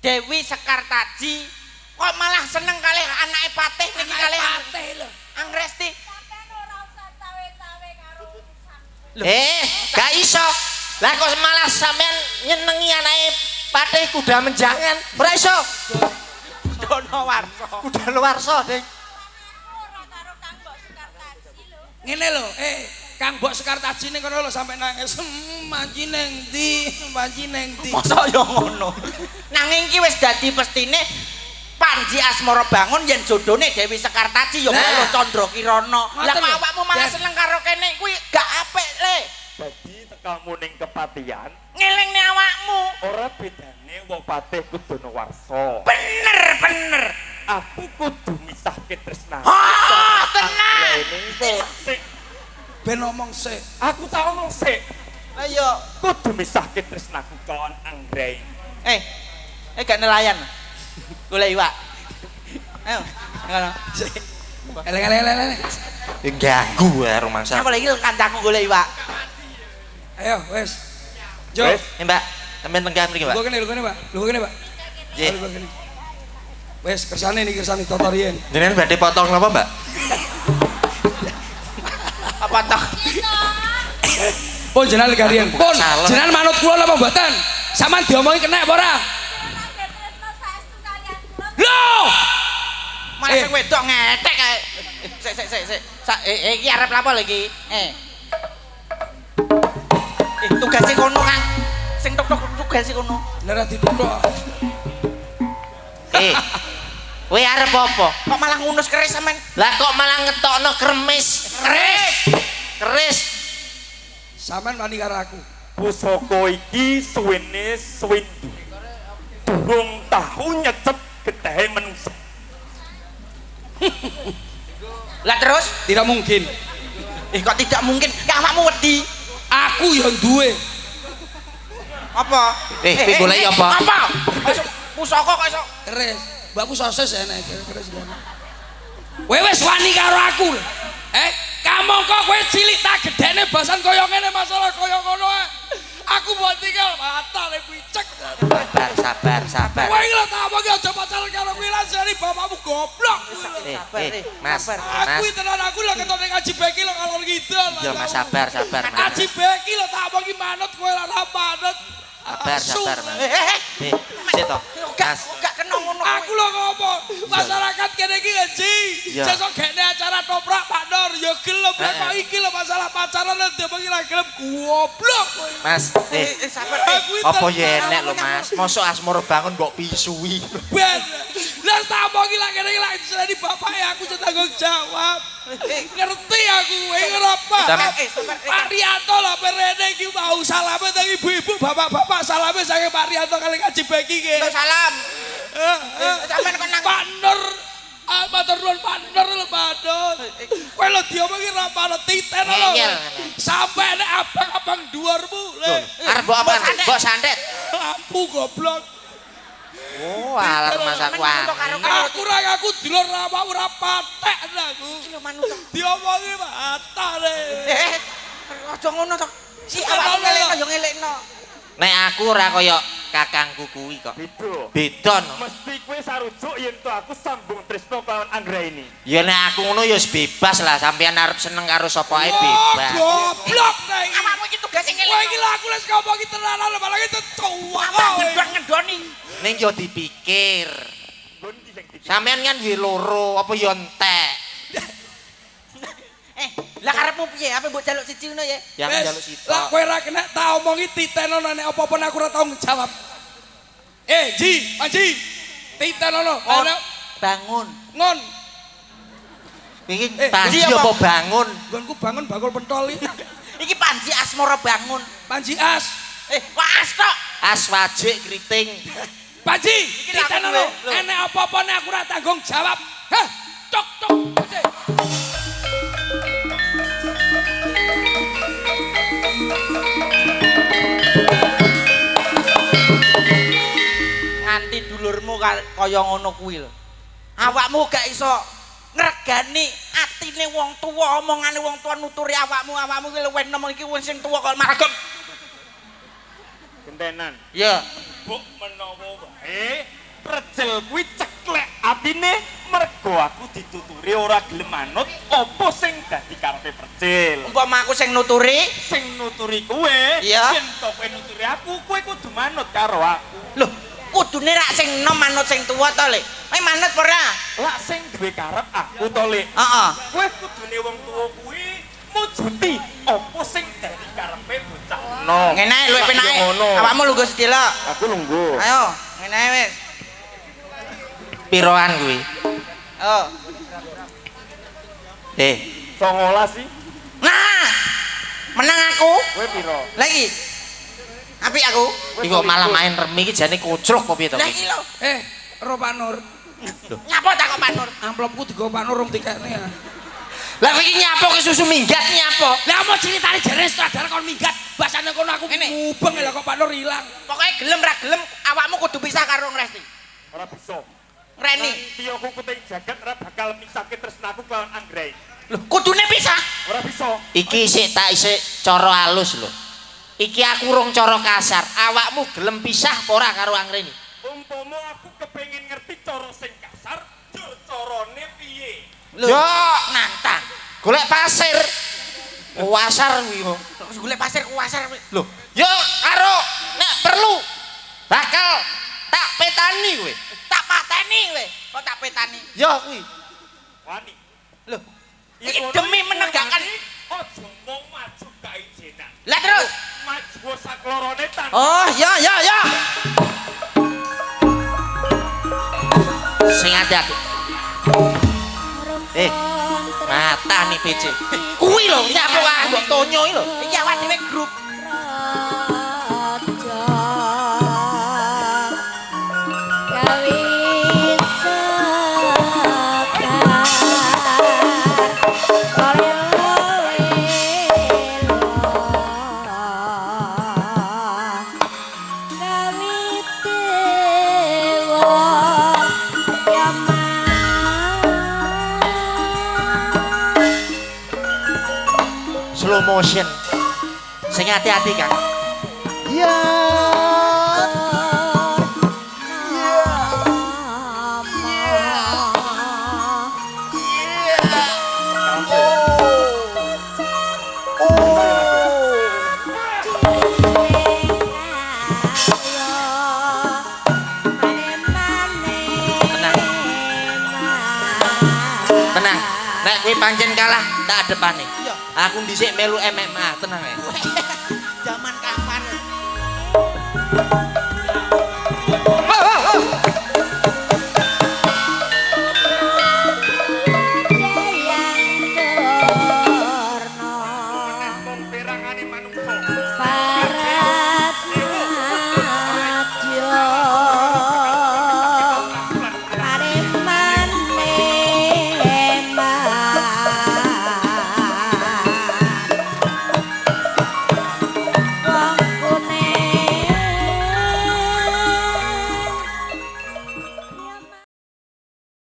Dewi Sekartaji kok malah seneng kalih anake patih niki Anake kalih patih lho. Angresti. Sampeyan ora usah cawe-cawe karo urusanku. Eh, gak iso. Lah kok malah sampean nyenengi anake patih kuda menjangan. Ora iso. Dono Warso. Kuda luwarsa, Ding. Aku ora karo Kang Mbok Sekartaji lho. Ngene lho, Kang Mbok Sekartaji ning kono lho sampe nangis. Manci ning ndi? Manci ning ndi? Masa ya ngono. Nanging iki wis dadi pestine Panji Asmara Bangun yen jodone Dewi Sekartaji ya Lah. Galuh Candra Kirana. Lah Ngoten kok lho. awakmu malah Ben. seneng karo kene kuwi gak apik le. Dadi tekamu ning kepatihan Ngelingne awakmu. ora bedane wong patih kudu warsa. Bener bener. Aku kudu misahke tresnaku. Ah, tenan. Sik, Ben ngomong sik. aku tak omong sik. Lah yo. Kudu misahke tresnaku kawan Anggraini. Eh. Eh gak nelayan. Golek iwak. Ayo, ngono. Eleng eleng eleng. eleng. Ganggu ya rumangsa. Apa lagi kancaku golek iwak? Ayo wis. Yo. Wis. Eh, Mbak, sampean tenggah mriki, Mbak. Lho kene, lho kene, Pak. Lho kene, Pak. Nggih. Lho kene. Wis kersane niki kersane toto riyen. Jenengan badhe potong napa, Mbak? Apa toh? Pun jenengan lega riyen. Pun Salah. jenengan manut kula napa mboten? Sampeyan diomongi kena apa ora? Ora tresno saestu kalian kula. Lho! Malah Eh. sing wedok ngetek kae. Sik sik sik sik. Sak eh iki arep lapo lho iki? Eh. Eh tugase kono Kang. Sing tok tok tugase kono. Lah ora dituthuk. Eh. Kowe arep apa? Kok malah ngunus keris sampean? Lah kok malah ngetokno kremis? Keris. Keris. Sampeyan wani karo aku. Pusaka iki suwene suwindu. Durung tahu nyecep getehe menungsa. Lah terus? Tidak mungkin. Eh kok tidak mungkin? Ya awakmu wedi. Aku yang duwe. Apa? Eh, kowe goleki apa? Apa? Masuk pusaka kok iso. Keris. Mbakku sosis enek keris enek. Kowe wis wani karo aku. Eh, kamangka kowe cilik tak gedene basan kaya ngene masalah kaya ngono ae. Aku mbok tinggal matane picek. Sabar, sabar, sabar. Kowe iki lho tak omongi aja pacaran karo kuwi lan jane bapakmu goblok. Mas, aku tenan aku lho ketone Ngaji Beki lho ngalor ngidul. Iya Mas, sabar, sabar Mas. Ngaji Beki lho tak omongi manut kowe ora manut. Sabar, sabar Mas. Sik to. Mas, gak kena ngono kuwi. Aku lho ngomong, masyarakat kene iki ngeji. Sesuk gekne acara toprak Pak Nur ya gelem. Lah kok iki lho masalah pacaran lho diomongi ra gelem goblok kowe. Mas, sabar. Apa ya enek lho Mas? Mosok asmara bangun mbok pisui. Ben. Lah tak omongi lak kene iki lak diseleni bapake aku sing tanggung jawab. Ngerti aku kowe ngerapa? Pak Rianto lho perene iki mau salame teng ibu-ibu, bapak-bapak salame saking Pak Rianto kali Ngaji Beki nggih. Salam. Sampeyan kok nang Pak Nur. Matur nuwun Pak Nur lho Pak Nur. Kowe lho diomongi ra manut titen lho. Sampe nek abang-abang dhuwurmu le. Arep mbok apa? Mbok santet. Lampu goblok. Oh, alah Mas aku. Aku ra ngaku dulur ra ora patek aku. Iki lho manut. Diomongi matane. Aja ngono to. Si awakmu ngelekno ya ngelekno. Nek aku ora kaya kakangku kuwi kok. Beda. Mesti kowe sarujuk yen to aku sambung tresno kelawan Anggraini. Ya nek aku ngono ya wis bebas lah, sampean arep seneng karo sapa ae bebas. Goblok nek iki. Awakmu iki tugase ngelekno. Kowe iki lho aku wis ngomongi tenanan lho malah iki cuwak. Ngendon-ngendoni. Ning yo dipikir. Sampean kan duwe loro, apa yo entek? Lah karepmu piye? Apa mbok jaluk siji ngono ya? Ya njaluk sitok. Lah kowe ora kena tak omongi titenono nek apa-apa aku ora tau jawab. Ji, Panji. Titenono. Bangun. Ngon. Iki Panji apa bangun? Nggonku bangun bakul pentol iki. Iki Panji Asmara bangun. Panji As. Kok as tok? As wajik keriting. Panji, titenono. Enek apa-apa nek aku ora tanggung jawab. Hah, tok tok. Nganti dulurmu kaya ngono kuwi lho. Awakmu gak iso ngregani atine wong tuwa, omongane wong tuwa nuturi awakmu, awakmu iki luwih enom iki wong sing tuwa kok maragem. Gentenan. Iya. Mbok menawa wae precel kuwi ceklek atine mergo aku dituturi ora gelem manut apa sing dadi karepe precil. Umpama aku sing nuturi, sing nuturi kowe, yen to kowe nuturi aku, kowe kudu manut karo aku. Lho, kudune rak sing enom manut sing tuwa to, Le. Kowe manut apa ora? Lak sing duwe karep aku to, Le. Heeh. Kowe kudune wong tuwa kuwi mujuti apa sing dadi karepe bocah enom. Ngene ae luwih penake. Awakmu lungguh sedhela. Aku lungguh. Ayo, ngene ae wis. Piroan kuwi? Oh. 19 sih. Nah. Menang aku. Kowe piro? Lah iki. Apik aku. Iki kok malah main remi iki jane kocrok apa piye to? Lah iki lho. Ro Pak Nur. Nyapa ta kok Pak Nur? Amplopku digowo Pak Nur rong dikekne ya. Lah kowe iki nyapa ke susu minggat nyapa? Lah mau ceritane jere sutradara kon minggat, basane kono aku mubeng lho kok Pak Nur ilang. Pokoke gelem ra gelem awakmu kudu pisah karo Ngresti. Ora bisa. Ngreni. Nanti aku kuting jagat ora bakal misahke tresnaku kelawan Anggraini. Lho, kudune pisah. Ora bisa. Iki isik tak isik cara halus lho. Iki aku rong cara kasar. Awakmu gelem pisah apa ora karo Anggraini? Umpama aku kepengin ngerti cara sing kasar, jur carane piye? Lho, yo nantang. Golek pasir. Kuasar kuwi kok. Golek pasir kuasar kuwi. Lho, yo karo nek perlu bakal tak petani kowe. Tak pateni kowe. Kok tak petani? Yo kuwi. Wani. Lho, iki demi menegakkan aja mung maju kaijenan. Lah terus maju saklorone tan. Oh, ya ya ya. Sing ati-ati. Mata nih PC. Kuwi lho nyapa wae mbok tonyo iki lho. Iki awak dhewe grup. Slow motion. Sing hati-hati, Kang. Ya. Nek kowe pancen kalah, tak adepane. Iya. Aku dhisik melu MMA, tenang ae.